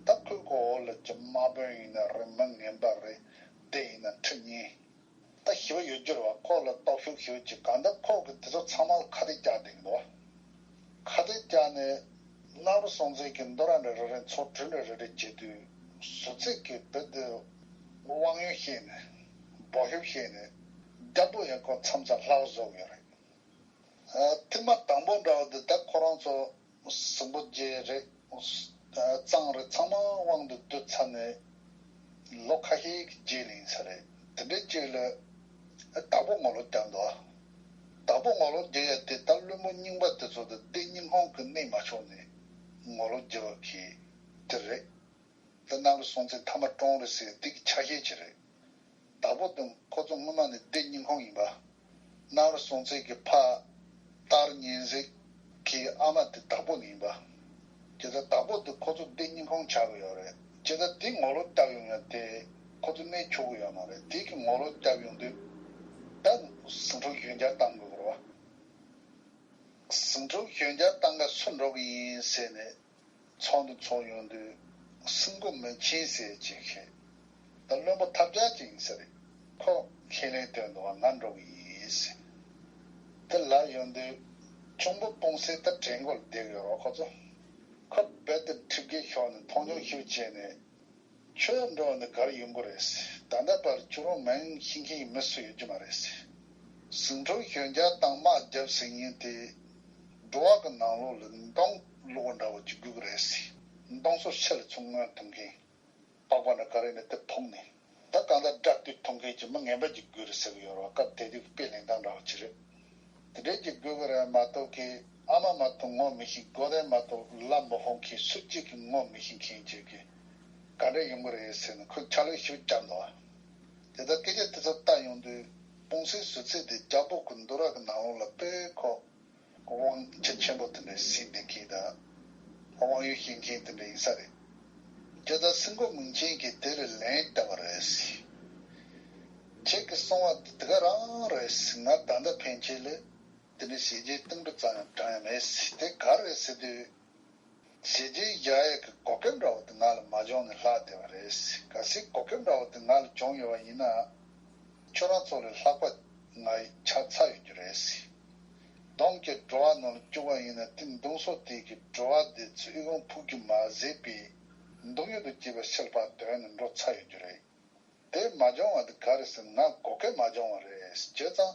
ད་ཁོའི་གོ་འོག་ལ་ཅི་དམག་དཔོན་ཡིན་ན་རེད། མི་ངན་པ་རེད། སྡེ་ཡིན་ན་ཁྲི་གཉན། ད་ཞི་བ་ཡོད་རྒྱུ་རེད་བ། ཁོ་ལ་སྟོབས་ཤུགས་ཞི་བ་ཅིག་གང་ལྟར་ཁོ་གི་དེ་ཚོ་ཚང་མ་ལ་ཁ་གཏད་བཅག་བསྡད་ཀྱི་འདུག་ཁ་གཏད་བཅག་ནས་གནམ་རི་སྲོང་བཙན་གྱི་མདོ་ར་འདྲ་རེ་རེ་ཚོ་གྲུ་འདྲ་རེ་རེ་བྱེད་དུས་ཟུར་ཚད་ཀྱི་བོད་དུ་དབང་ཡོད་བཤད་ནས་སྦོ་ཞབས་བཤད་ནས་རྒྱལ་པོ་ཡང་ཁོ་མཚམས་མཚམས་ལྷག་བཟོ་གི་ཡོད་རེད། ཐེངས་མ་དང་པོ་འདྲ་བ་འདི་ད་ཁོ་རང་ཚོ་སྲིན་པོ་རྗེ་རེད། གཙང་རེད། ཚང་མ་དབང་དུ་བསྡུས་ཚར་ནས་ལོ་ཁ་ཤས་ཀྱི་རྗེས་ལ་ཡིན་ས་རེད། དེ་འདྲའི་རྗེས་ལ་དྭགས་པོ་ངོ་ལོག་བརྒྱབ་འདུག་དྭགས་པོ་ངོ་ལོག་རྒྱག་ཡ་དེ་ད་བློན་པོ་རྙིང་པ་དེ་ཚོ་དང་སྡེ་རྙིང་ཁོངས་ཀྱི་གནས་མ་ཆོག་ནས་ངོ་ལོག་རྒྱག་པ་གི་དེ་རེད། ད་གནམ་རི་སྲོང་བཙན་མཐའ་མ་བཀྲོངས་རེད་ཟེར་དེ་གི་ཆ་ཤས་ཅིག་རེད། དྭགས་པོ་དང་ཁོ་ཚོ་སྔོན་མ་ནས་སྡེ་རྙིང་ཁོངས་ཡིན་པ། གནམ་རི་སྲོང་བཙན་གྱི་ཕ་སྟག་རི་གཉན་གཟིགས་ཀྱི་ཨ་མ་དེ་དྭགས་པོ་ནས་ཡིན་པ། དེ་ལྟར་དྭགས་པོ་དེ་ཁོ་ཚོ་སྡེ་རྙིང་ཁོངས་ཆགས་ཀྱི་ཡོད་རེད། དེ་ལྟར་དེ་ངོ་ལོག་བརྒྱབ་ཡོང་ཡ་དེ་ཁོ་ཚོ་གནས་ཆོག་གི་ཡོད་མ་རེད། དེ་གི་ངོ་ལོག་བརྒྱབ་ཡོང་དུས་ད་ཟིང་འཁྲུག་ཞོད་འཇགས་བཏང་དགོས་ཀྱི་རེད་བ། ཟིང་འཁྲུག་ཞོད་འཇགས་བཏང་ག་སུ་འགྲོ་གི་ཡིན་ཟེར་ནས་ཚོགས་འདུ་ཚོགས་ཡོང་དུས་སྲིན་པོ་མི་ཆེན་ཟེར་ཅིག་ཤེས། ད་ ད་བློན་པོ་ཐབས་ཆག་ཅིག་ཡིན་ས་རེད། ཁོ་ཁས་ལེན་བཏོན་འདུག་བ། ང་འགྲོ་གི་ཡིན་ཟེར། དེ་ལབ་ཡོང་དུས་ཁྱུང་པོ་སྤུངས་སེ་ད་དྲན་གོ་ལ་བསྡད་ཡོད་རོགས་ཁོ་ཚོ། ཁོ་རྦད་དེ་གྲིབ་སྐད་ཤོར་ནས་མཐོང་ཆུང་ཞིག་བྱས་ནས། ཁྱོད་འགྲོ་ནས་གར་ཡོང་གི་རེད། ད་ལྟ་བར་ཁྱོད་རང་མིང་ཤེས་མཁན་གྱི་མི་སུ་ཡོད་ཀྱི་མ་རེད། ཟིང་འཁྲུག་ཞོད་འཇགས་དང་དམག་རྒྱབ་ཟིན་ཉིན་དེ། འགྲོ་བ་གི་ནང་ལོགས་ལ་མདུང་བླུགས་པ་འདྲ་བོ་ཅིག་དགོས་ཀྱི་རེད། མདུང་སོ་ཕྱི་ལ་ཚུར་མངོན་ཐོན་མཁན། པགས་པ་འདྲ་ག་རེ་ནས་དེ་ཕུང་ནས། ད་གང་ལྟར་དགྲ་བཏུལ་ཐུབ་མཁན་གྱི་མི་ངན་པ་ཅིག་དགོས་རེད་ཟེར་གི་ཡོད་རེད་བ། སྐབས་དེ་དུས་ཀྱི་དཔེ་ལེན་སྟངས་འདྲ་བོ་ཅིག་རེད། དེ་འདྲའི་ཅིག་དགོས་ཀྱི་རེད་མ་གཏོགས་ཀྱི་ཨ་མ་མ་གཏོགས་ངོ་མི་ཤེས། སྒོ་སྡེ་མ་གཏོགས་བླ་མི་ཧོ་མཁན་སུ་གཅིག་གིས་ངོ་མི་ཤེས་མཁན་ཅིག་གིས་ག་འདྲ་ཡོང་གི་རེད་ཟེར་ནས་ཁོས་ཕྱག་ལས་ཞིག་བརྒྱབ་འདུག་བ། དེ་ལྟར་སྐད་ཆ་དེ་ཚོ་བཏང་ཡོང་དུས་སྤུངས་སེ་ཟུར་ཚད་དེ་རྒྱལ་པོ་གི་འདུ་ར་གི་ནང་ལོགས་ལ་དཔེ་ཁོ། དབང་ཆ་ཆེན་པོ་དེ་འདྲའི་ཟིན་བསྡད་མཁན་དང་། དབང་ཡོད་ཤེས་མཁན་དེ་འདྲ་ཡིན་ས་རེད། དེ་ལྟར་སྲིན་པོ་མིང་ཆེན་གྱིས་དེ་ལ་ལན་བཏབ་པ་རེད། ཁྱེད་ཀྱིས་གསུང་བ་དེ་དེ་ག་རང་རེད། ང་ད་ལྟ་ཕན་ཆད་ལ་དེ་འདྲའི་ཞེ་ཆེའི་གཏིང་འབྲུ་ཙམ་ཡང་དྲངས་ཡ་མེད། དེ་ག་རེད་ཟེར་དུས། ཞེ་ཆེའི་བཞག་ཡས་ཀྱི་གོ་སྐབས་འདྲ་བོ་དེ་ང་ལ་མ་བྱུང་ནས་ལྷག་བསྡད་པ་རེད། གལ་སྲིད་གོ་སྐབས་འདྲ་བོ་དེ་ང་ལ་བྱུང་ཡོད་པ་ཡིན་ན། ཁྱོད་རང་ཚོ་ལས་ལྷག་པ་ང་ཡི་ཆགས་ཚར་ཡོད་རྒྱུ་རེད། གདོང་གི་བྲོ་བ་ནང་ལ་བཅུག་པ་ཡིན་ན་དེ་མདུང་སོ་དེ་གི་བྲོ་བ་དེ་ཚོ་ཨི་ཁུང་ཕུག་རྒྱུ་མ་ཟད་པའི་མདུང་ཡུལ་དུ་སྐྱེས་པ་ཤེལ་པ་དོན་ནས་འགྲོ་ཚར་ཡོད་རྒྱུ་རེད། དེ་མ་བྱུང་བ་དེ་ག་རེ་ཟེར་ང་གོ་སྐབས་མ་བྱུང་བ་རེད། བྱས་ཙང་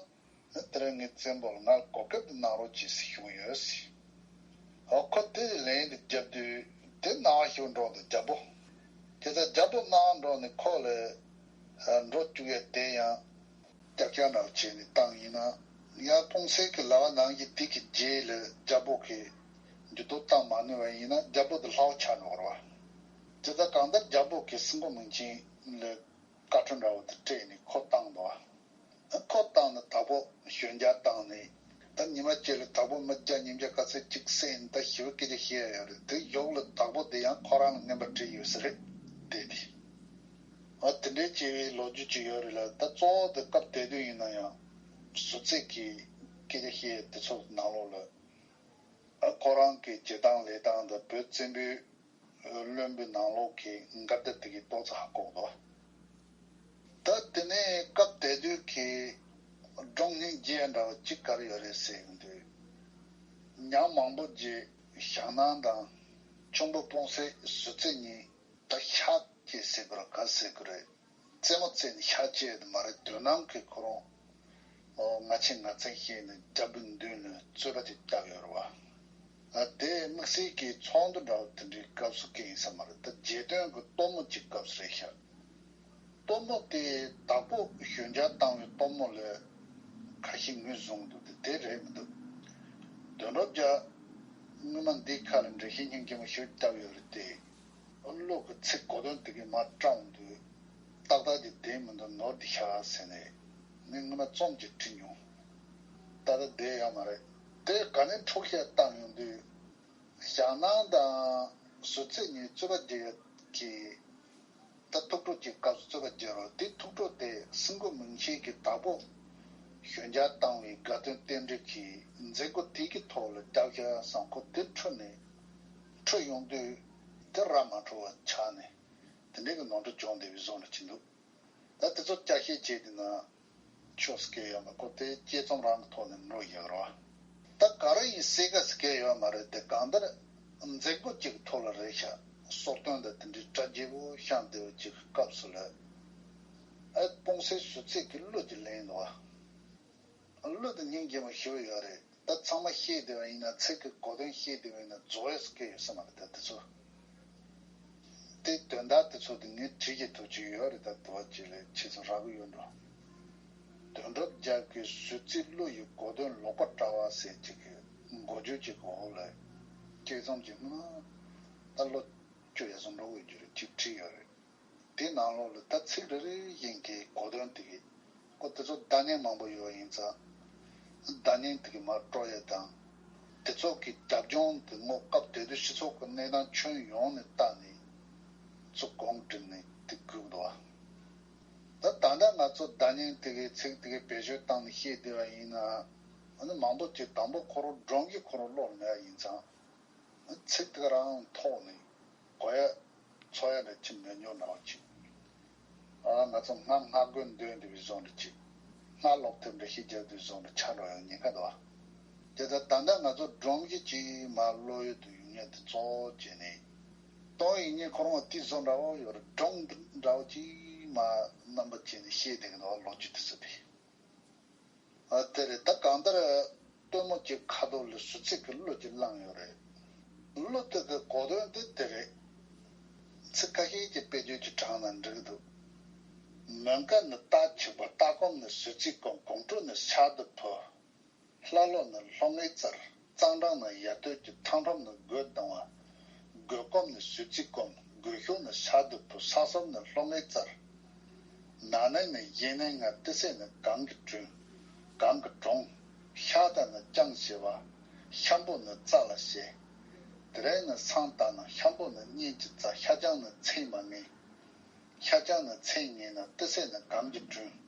དེ་རིང་ངའི་བཙན་པོར་ང་གོ་སྐབས་དེ་གནང་རོགས་གྱིས་ཞུས་ཡོད། ཨོ་ཁོ་དེ་ལན་དེ་བརྒྱབ་དུས་དེ་གནང་བ་ཞུ་འགྲོ་འདུག་རྒྱལ་པོ། དེ་ལྟར་རྒྱལ་པོ་གནང་འགྲོ་ནས་ཁོ་ལ་འགྲོ་བཅུག་ཡ་དེ་ཡང་རྒྱབ་སྐྱོར་འདྲ་བོ་བྱས་ནས་བཏང་ཡིན་ན། ཡང་སྤུངས་སེ་གི་ལབ་པ་ནང་བཞིན་དེ་གི་རྗེས་ལ་རྒྱལ་པོ་གིས་འགྱུར་ལྡོག་བཏང་མ་ནུས་པ་ཡིན་ན་རྒྱལ་པོ་དེ་ལྷག་ཆགས་འགྲོ་གི་རེད་བ། དེ་ལྟར་གང་ལྟར་རྒྱལ་པོ་གིས་སྲིན་པོ་མིང་ཆེན་ལ་བཀའ་འཁྲོལ་འདྲ་བོ་དེ་སྤྲད་ནས་ཁོ་བཏང་འདུག་བ། ཁོ་བཏང་ནས་དྭགས་པོ་ཞོད་འཇགས་བཏང་ནས། ད་ཉི་མ་གཅིག་ལ་དྭགས་པོ་མི་བརྒྱ་ཉིས་བརྒྱ་ག་ཚོད་ཅིག་བསད་ནས་ད་ཞི་བའི་སྐད་ཆ་བཤད་ཡ་ཡོད་རེད། དེ་གཞུག་ལ་དྭགས་པོ་དེ་ཡང་ཁོ་རང་ལ་རྔན་པ་སྤྲད་ཡོད་ས་རེད། དེ་དེ། ཨ་དེ་འདྲའི་བྱས་པའི་ལོ་རྒྱུས་ཅིག་ཡོད་རེད་ལ། ད་གཙོ་བོ་དེ་སྐབས་དེ་དུས་ཡིན་ན་ཡང་ཟུར་ཚད་ཀྱི་སྐད་ཆ་བཤད་ཡ་དེ་ཚོ་ནང་ལོགས་ལ། ཨ་ཁོ་རང་གི་བྱེད་སྟངས་ལས་སྟངས་དང་བོད་བཙན་པོའི་བློན་པོའི་ནང་ལོགས་ཀྱི་འགལ་ཟླ་དེ་གའི་ཏོག་ཙམ་ཧ་གོ་གི་འདུག་ད་དེ་ནས་སྐབས་དེ་དུས་ཀྱི་སྒྲུང་སྙིང་རྗེ་འདྲ་བ་གཅིག་ག་རེ་ཡོད་རེད་ཟེར་གྱི་འདུག་ཉག་མང་པོ་རྗེས་ཞང་སྣང་དང་ཁྱུང་པོ་སྤུངས་སེ་ཟུར་ཚད་གཉིས་ད་ཤག་ཅེས་ཟེར་དགོས་རེད་ག་ཟེར་དགོས་རེད། རྩེད་མོ་རྩེ་ནས་ཤག་ཅེས་དེ་མ་རེད། དོན་དམ་གྱི་ཁོ་རང་ཨོ་ང་ཆེ་ང་བཙན་བཤད་ནས་རྒྱལ་པོའི་མདུན་ལ་རྩོད་པ་ཅིག་བརྒྱབ་ཡོད་རེད་བ། ཨ་དེ་དམིགས་བསལ་གྱི་ཚོགས་འདུ་འདྲ་བ་དེ་འདྲའི་སྐབས་སུ་སྐད་ཡིན་ས་མ་རེད། ད་རྗེས་དོན་གྱི་སྟོན་མོ་གཅིག་སྐབས་སུ་རེད་ཤག་སྟོན་མོ་དེ་དྭགས་པོ་ཞོད་འཇགས་བཏང་བའི་སྟོན་མོ་ལས་ཁ་ཤས་ངོས་བཟུང་འདུག་དེ་དེ་རེད་མི་འདུག་དོན་གྲུབ་རྒྱལ་སྔོན་མ་འདིའི་ཁ་ལ་འགྲེལ་བཤད་སྙིང་རྗེ་མོ་ཞིག་བརྒྱབ་ཡོད་རེད་དེ། བློ་གི་ཚིག་གོ་དོན་དེ་གའི་མ་བཀྲམ་འདུག་ཏག་ཏག་ཅིག་བསྡད་མི་འདུག་ནོར་འདི་ཤ་ཟེར་ནས་ངས་སྔོན་མ་རྩོམ་ཅིག་བྲིས་མྱོང་། ད་ལྟ་བསྡད་ཡོད་མ་རེད། དེ་ག་ནས་འཁྲུག་བཤད་བཏང་ཡོང་དུས་ཞང་སྣང་དང་ཟུར་ཚད་གཉིས་རྩོད་པ་རྒྱག་ཡ་གི་ད་ཐུགས་སྤྲོ་གི་སྐབས་སུ་རྩོད་པ་རྒྱག་རོགས། དེ་ཐུགས་སྤྲོ་དེ་སྲིན་པོ་མིང་ཆེན་གྱི་བདག་པོ་ཞོད་འཇགས་བཏང་བའི་དགའ་སྟོན་རྟེན་འབྲེལ་གྱི་མཛད་སྒོ་དེ་གི་ཐོག་ལ་རྒྱབ་ཤ་བསམ་ཁོ་དེ་འཁྲུལ་ནས་འཁྲུལ་ཡོང་དུས་དེ་ར་མ་འཕྲོད་པ་ཆགས་ནས་དེ་འདྲའི་གི་ནོར་འཁྲུལ་བྱུང་བསྡད་པའི་བཟོ་འདྲ་ཅིག་འདུག་ད་དེ་ཚོ་བསྐྱར་བཤད་བྱས་དུས་ན་ཆོས་སྐད་ཡོད་མ་ཁོ་དེ་དཔྱད་རྩོམ་རང་གི་ཐོག་ནས་འགྲོ་ཡག་རོ། ད་ག་རེ་ཡིན་སྲིད་ག་སྐད་ཡོད་མ་རེད་དེ་གང་ལྟར་མཛད་སྒོ་གཅིག་གི་ཐོག་ལ་རེད་ཤག་གསོལ་སྟོན་དང་དེ་འདྲའི་གྲ་རྒྱས་པོ་བཤམས་བསྡད་པ་གཅིག་གི་སྐབས་སུ་ལ། ཨ་སྤུངས་སེ་ཟུར་ཚད་ཀྱི་གླུ་ཅིག་ལེན་འདུག་ཨ། གླུ་དེ་སྙིང་རྗེ་མོ་ཞེ་པོ་ཡོད་རེད། ད་ཚང་མ་ཤེས་བསྡད་པ་ཡིན་ན་ཚིག་གི་གོ་དོན་ཤེས་བསྡད་པ་ཡིན་ན་རྫོགས་ཡས་སུ་སྐད་ཡོད་ས་མ་རེད་ད་དེ་ཚོ། དེ་དོན་དག་དེ་ཚོ་དེ་ངས་བྲིས་ཀྱི་ཐུགས་ཀྱི་ཡོད་རེད་ད་དུ་བ་ཅིག་ལས་ཆེ་ཚོ་རག་གི་ཡོད་འགྲོ། དོན་གྲུབ་རྒྱལ་གྱི་ཟུར་ཚིག་གླུ་ཡི་གོ་དོན་ལོག་པར་བཀྲལ་བ་ཟེར་ཅིག་གི་མགོ་བརྗོད་ཅིག་གི་འོག་ལ་དཔྱད་རྩོམ་གྱི་སྔོན་ད་ལོ་བཅུ་ཡས་སུ་འགྲོ་དགོས་རྒྱུ་རེད་ཅིག་བྲིས་ཡོད་རེད། དེ་ནང་ལོགས་ལ་ད་ཚིག་རེ་རེ་བཞིན་གྱི་གོ་དོན་དེ་གི་ཁོ་དེ་ཚོ་བརྡ་རྙིང་མང་པོ་ཡོད་ཡིན་ཙང་། བརྡ་རྙིང་དེ་གི་མར་དཀྲོག་ཡས་དང་། དེ་ཚོ་གི་རྒྱབ་ལྗོངས་དེ་ངོ་སྐབས་དེ་དུས་སྤྱི་ཚོགས་ཀྱི་གནས་སྟངས་ཁྱོན་ཡོངས་ནས་བལྟས་ནས་ཚུར་གོང་བསྒྲིགས་ནས་དེ་བསྒྱུར་འདུག་བ། ད་ད་ལྟ་ང་ཚོ་བརྡ་རྙིང་དེ་གི་ཚིག་དེ་གི་བེད་སྤྱོད་བཏང་ནས་བཤད་བསྡད་པ་ཡིན་ན། ཨ་ནི་མང་པོ་ཅིག་དང་པོ་ཁོ་རང་སྒྲུང་གི་ཁོ་རང་བློར་མེད་པ་ཡིན་ཙང་། ཚིག་དེ་རང་ཐོག་ནས་གོ་ཡ་འཚོ་ཡ་འདྲ་ཅིག་མེད་ཉོ་ན་བ་ཅིག་ཨ། ང་ཚོ་སྔ་སྔ་རྒོལ་འདོན་འདི་བའི་བཟོ་འདྲ་ཅིག་སྔ་ལོག་ཐེབས་འདྲ་ཞིག་རྒྱག་དུས་བཟོ་འདྲ་ཆགས་འགྲོ་ཡང་ཉེན་ཁ་འདུག་ཨ། དེ་ལྟར་ད་ལྟ་ང་ཚོ་སྒྲོམ་གཞི་ཅིག་མར་ལོག་ཡོད་དུ་ཡོང་ཉེན་དེ་གཙོ་བོ་བྱས་ནས། ཏོང་ཡིག་ཉིན་ཁོ་རང་དེ་བཟོ་འདྲ་བོ་ཡོད་རེད། སྒྲོམ་འདྲ་བོ་ཅིག་མར་རྣམ་པ་བྱས་ནས་བཤད་བསྡད་ཀྱི་འདུག་ཨ། ལོ་རྒྱུས་དེ་ཚོ་དེ། ཨ། དེ་རེད། ད་གང་ལྟར་སྟོན་མོ་གཅིག་ཁ་ཐོག་ལ་ཟུར་ཚིག་གི་གླུ་གཅིག་བླངས་ཡོད་རེད། གླུ་དེ་གི་གོ་དོན་དེ་དེ་རེད། ཚིག་ཁ་ཤས་ཀྱི་དཔེ་བརྗོད་ཀྱི་གྲངས་ན་འགྲིག་གི་འདུག་མོན་ཀ་ནི་རྟ་འཁྱུག་པ། ལྟ་སྒོམ་ནི་ཟུར་ཚིག་སྒོམ། དགོང་དྲོ་ནི་ཕྱག་ཏུ་ཕུལ། ལྷ་ཀློག་ནི་སློབ་དངུལ་བཙལ། གཙང་སྦྲང་ནི་ཡ་སྟོད་ཀྱི། ཐང་ཕྲོམ་ནི་སྒོས་ལྡང་བ། སྒོས་སྒོམ་ནི་ཟུར་ཚིག་སྒོམ། སྒོས་ཤུག་ནི་ཕྱག་ཏུ་ཕུལ། ས་སོབ་ནི་སློབ་དངུལ་བཙལ། ན་ནིང་ནི་གཞེས་ནིང་ང་། ཏི་སེ་ནི་གངས་ཀྱི་དྲུང་། གངས་ཀྱི་གྲོང་། ཤ་ད་ནི་ལྕང་ཞེས་པ། ཤམ་བུ་ནི་རྩ་ལ་ཞེས། དེ་རིང་ནི་སང་ད་ནི། ཤམ་བུ་ནི་གཉེན་གྱི་རྩ། ཤ་ལྕང་ནི་ཚེས་མ་ངན། ཤ་ལྕང་ནི་ཚེས་ངན་ན། ཏི་སེ་ནི་གངས་ཀྱི་དྲུང་།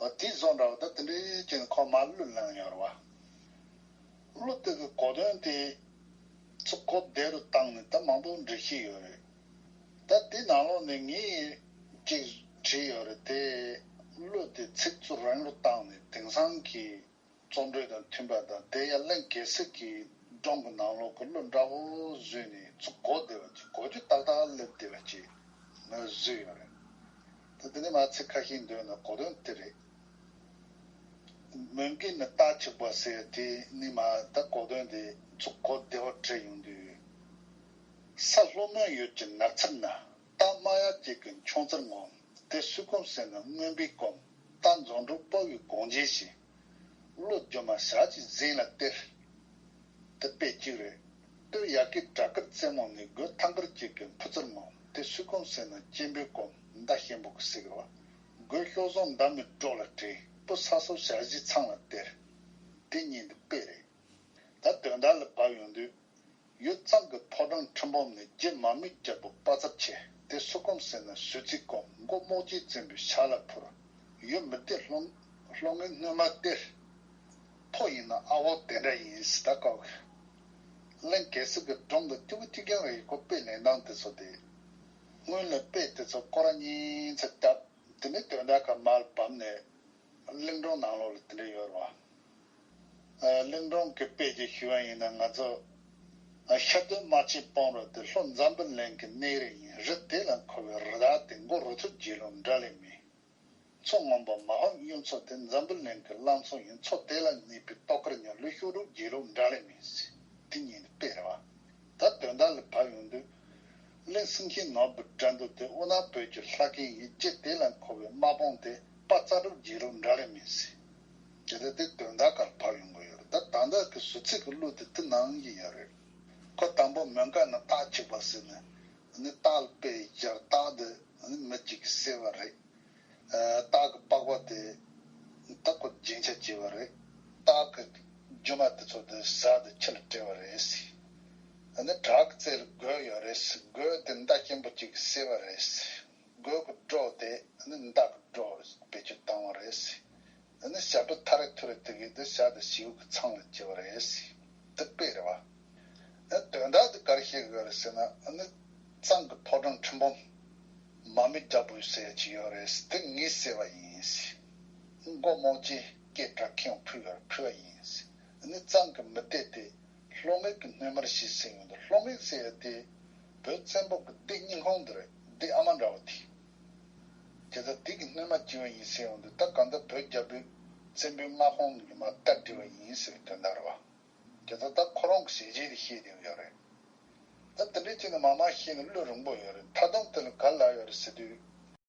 འོ་དེ་བཟོ་འདྲ་བ་ད་དེ་འདྲའི་ཅན་ཁོ་མ་གླུ་བླངས་ཡོད་རེད་བ། གླུ་དེ་གི་གོ་དོན་དེ་ཚོ་གོ་བདེ་རུ་བཏང་ནས་ད་མང་པོ་འབྲི་ཤེས་ཡོད་རེད། ད་དེ་ནང་ལོགས་ནས་ངས་ཅིག་བྲིས་ཡོད་རེད་དེ། གླུ་དེ་ཚིག་ཚོ་རིང་རུ་བཏང་ནས་དེང་སང་གི་རྩོམ་འགྲོས་དང་མཐུན་པ་དང་། དེ་ཡང་གླིང་གེ་སར་གྱི་སྒྲུང་གི་ནང་ལོགས་ཀྱི་གླུ་འདྲ་བོ་བཟོས་ནས་ཚུར་གོ་བདེ་བ་ཅིག་གོ་རྒྱུ་ཏག་ཏག་སླེབས་བདེ་བ་ཅིག་ང་བཟོས་ཡོད་རེད། ད་དེ་ནས་མར་ཚིག་ཁ་ཤས་འདོན་ན་གོ་དོན་དེ་རེད། མོན་གྱི་ནི་རྟ་འཁྱུག་པ་ཟེར་དེ་ནི་མར་ད་གོ་དོན་དེ་ཚུར་གོ་བདེ་བ་བྲིས་ཡོང་དུས། ས་ལྷོ་མོན་ཡུལ་གྱི་ནགས་ཚལ་ན། རྟ་དམར་ཡག་ཅིག་གི་མཆོང་རྩལ་ངོམ། དེ་སུས་སྒོམ་ཟེར་ན་རྔོན་པས་སྒོམ། རྟ་འཛོམས་འགྲོ་སྤོ་བའི་དགོང་ཇི་ཞིག་གློ་སྒྱུ་མ་ཞག་གཅིག་གཟན་ལ་སྟེར། དེ་དཔེ་གཅིག་རེད། སྟོད་ཡ་གི་བྲག་དཀར་རྩེ་མོ་ནས། སྒོས་ཐང་དཀར་ཅིག་གི་འཕུར་རྩལ་ངོམ། དེ་སུས་སྒོམ་ཟེར་ན་སྐྱེན་པས་སྒོམ། མདའ་ཞིམ་པོ་གི་ཟེར་གི་རེད་བ། སྒོས་ཤོག་ཟོང་འདམ་མི་སྒྲོག་ལ་སྤྲད། སྤུ་ས་སོ་ཞག་བཞི་ཚང་ལ་སྟེར། དེ་གཉིས་འདི་དཔེ་རེད། ད་དོན་དག་ལ་བབ་ཡོང་དུས། ཡུལ་གཙང་གི་ཕོ་བྲང་ཁྲི་འབུམ་ནས། རྗེ་མར་མེ་རྒྱལ་པོ་དཔའ་རྩལ་ཆེ། དེ་སུས་སྒོམ་ཟེར་ན་ཟུར་ཚིག་སྒོམ། མགོ་རྨོག་ཅན་བཙན་པོའི་ཞབས་ལ་འཕུར། ཡུལ་མི་སྡེ་སློབ་སློབ་དངུལ་སྣོན་མ་སྟེར། ཕོ་ཡིན་ན་ཨ་བོ་དེ་འདྲ་ཡིན་ཟེར། ད་ཀའོ་གི་གླིང་གེ་སར་གྱི་སྒྲུང་གི་སྐྱུ་གུ་གཅིག་རྐྱང་རེད། ཁོ་དཔེ་ལེན་སྟངས་དེ་ཚོ་དེ། སྔོན་ལ་དཔེ་དེ་ཚོ་སྐོར་ར་གཉིས་ཚེ་བརྒྱབ། དེ་ནས་དོན་དག་ག་མར་བབས་ནས། གླིང་སྒྲུང་ནང་ལོགས་ལ་དེ་འདྲ་ཡོད་རེད་བ། ཨ། གླིང་སྒྲུང་གི་དཔེ་ཅིག་ཞུ་བ་ཡིན་ན། ང་ཚོ་ཨ་ཤ་སྟོད་དམར་ཆེན་སྤང་རོ་དེ། ལྷོ་འཛམ་བུ་གླིང་གི་གནས་རི་ཡིན། རི་དེ་ལ་འཁོར་བའི་རི་དྭགས་དེ། མགོ་རུ་ཐུར་རྗེས་ལུགས་འདྲ་ལེ་མིན། མཚོ་སྔོན་པོ་མ་ཧོམ་གཡུ་མཚོ་དེ། འཛམ་བུ་གླིང་གི་གླང་མཚོ་ཡིན། མཚོ་དེ་ལ་གནས་པའི་ཏོག་དཀར་ཉ། ལུས་ཤུགས་རུ་རྗེས་ལུགས་འདྲ་ལེ་མིན་ཟེར། དེ་གཉིས་ནི་དཔེ་རེད་བ། ད་དོན་དག་ལ་བབ་ཡོང་དུས། གླིང་སེང་གེ་ནོར་བུ་དགྲ་འདུལ་དེ། དབུ་ནག་བོད་ཀྱི་ལྷ་སྐལ་ཡིན། རྗེ་དེ་ལ་འཁོར་བའི་དམག་དཔུང་དེ། དཔའ་རྩལ་སྒྲུབ་རྗེས་ལུགས་འདྲ་ལེ་མིན་ཟེར། དེ་ལྟ་སྟེ་དོན་དག་གར་བབ་ཡོང་གི་ཡོད་རེད། ད་ད་ལྟ་གི་ཟུར་ཚིག་གི་གླུ་དེ་དེ་ནང་བཞིན་ཡོད་རེད། ཁོ་དང་པོ་མོན་ཀ་ནི་སྟག་འཁྱུག་པ་ཟེར་ནས་ནི། སྟག་ལ་དཔེ་སྦྱར། སྟག་དེ་ནི་མི་གཅིག་གིས་བསད་པ་རེད། ཨ། སྟག་གི་པགས་པ་དེ་ད་ཁོ་རྒྱན་ཆ་བྱས་པ་རེད། སྟག་གི་རྒྱུ་མ་དེ་ཚོ་དེ་ཟ་སྟེ་ཁྱི་ལ་སྤྲད་པ་རེད་ཟེར། ཨ་ནི་བྲག་རྩེ་ལ་སྒོས་ཡོད་རེད་ཟེར། སྒོས་དེ་མདའ་སྐྱེན་པོ་གཅིག་གིས་བསད་པ་རེད་ཟེར། སྒོས་ཀྱི་སྒྲོ་དེ་ཨ་ནི་མདའ་གི་སྒྲོ་བེད་སྤྱོད་བཏང་བ་རེད་ཟེར། ཨ་ནི་ཞབས་བྲོ་ཐ་རེ་ཐུ་རེ་དེ་གིས་དེ་བཞག་སྟེ་བྱིའུ་གི་ཚང་ལ་སྐྱེལ་བ་རེད་ཟེར། དེ་དཔེ་རེད་བ། ཨ། དོན་དག་དེ་ག་རེ་བཤད་དགོས་རེད་ཟེར་ན། ཨ་ནི་གཙང་གི་ཕོ་བྲང་ཁྲི་འབུམ་མར་མེ་རྒྱལ་པོ་ཟེར་ཡ་ཅིག་ཡོད་རེད་ཟེར། དེ་ངས་བསད་པ་ཡིན་ཟེར། མགོ་རྨོག་ཅན་སྐད་གྲགས་ཁེངས་ཕུལ་བར་ཕུལ་བ་ཡིན་ཟེར། ཨ་ནི་གཙང་གི་མི་སྡེ་དེ་སློབ་དངུལ་གྱི་སྣོན་མར་བྱས་ཟེར་ཡོང་དུས། སློབ་དངུལ་ཟེར་ཡ་དེ་བོད་བཙན་པོ་གི་སྡེ་སྙིང་ཁོང་དེ་རེད། སྡེ་ཨ་མ་འདྲ་བོ་དེ། དེ་ལྟར་དེ་གི་སྣོན་མ་བྱས་པ་ཡིན་ཟེར་ཡོང་དུས། ད་གང་ལྟར་བོད་རྒྱལ་པོའི་བཙན་པོའི་མངའ་ཁོངས་ནས་མར་རྟ་སྒྲིལ་བ་ཡིན་ཟེར་བའི་དོན་དག་རེད་བ། དེ་ལྟར་ད་ཁོ་རང་གི་ཞལ་བཞེས་དེ་བཤད་བསྡད་ཡོད་རེད། ད་དེ་འདྲའི་ཅིག་ནི་མང་མང་བཤད་ནས་བློ་རིང་པོ་ཡོད་རེད། མཐའ་སྡོམ་དེ་ལ་ག་རེ་ལབ་ཡོད་རེད་ཟེར་དུས།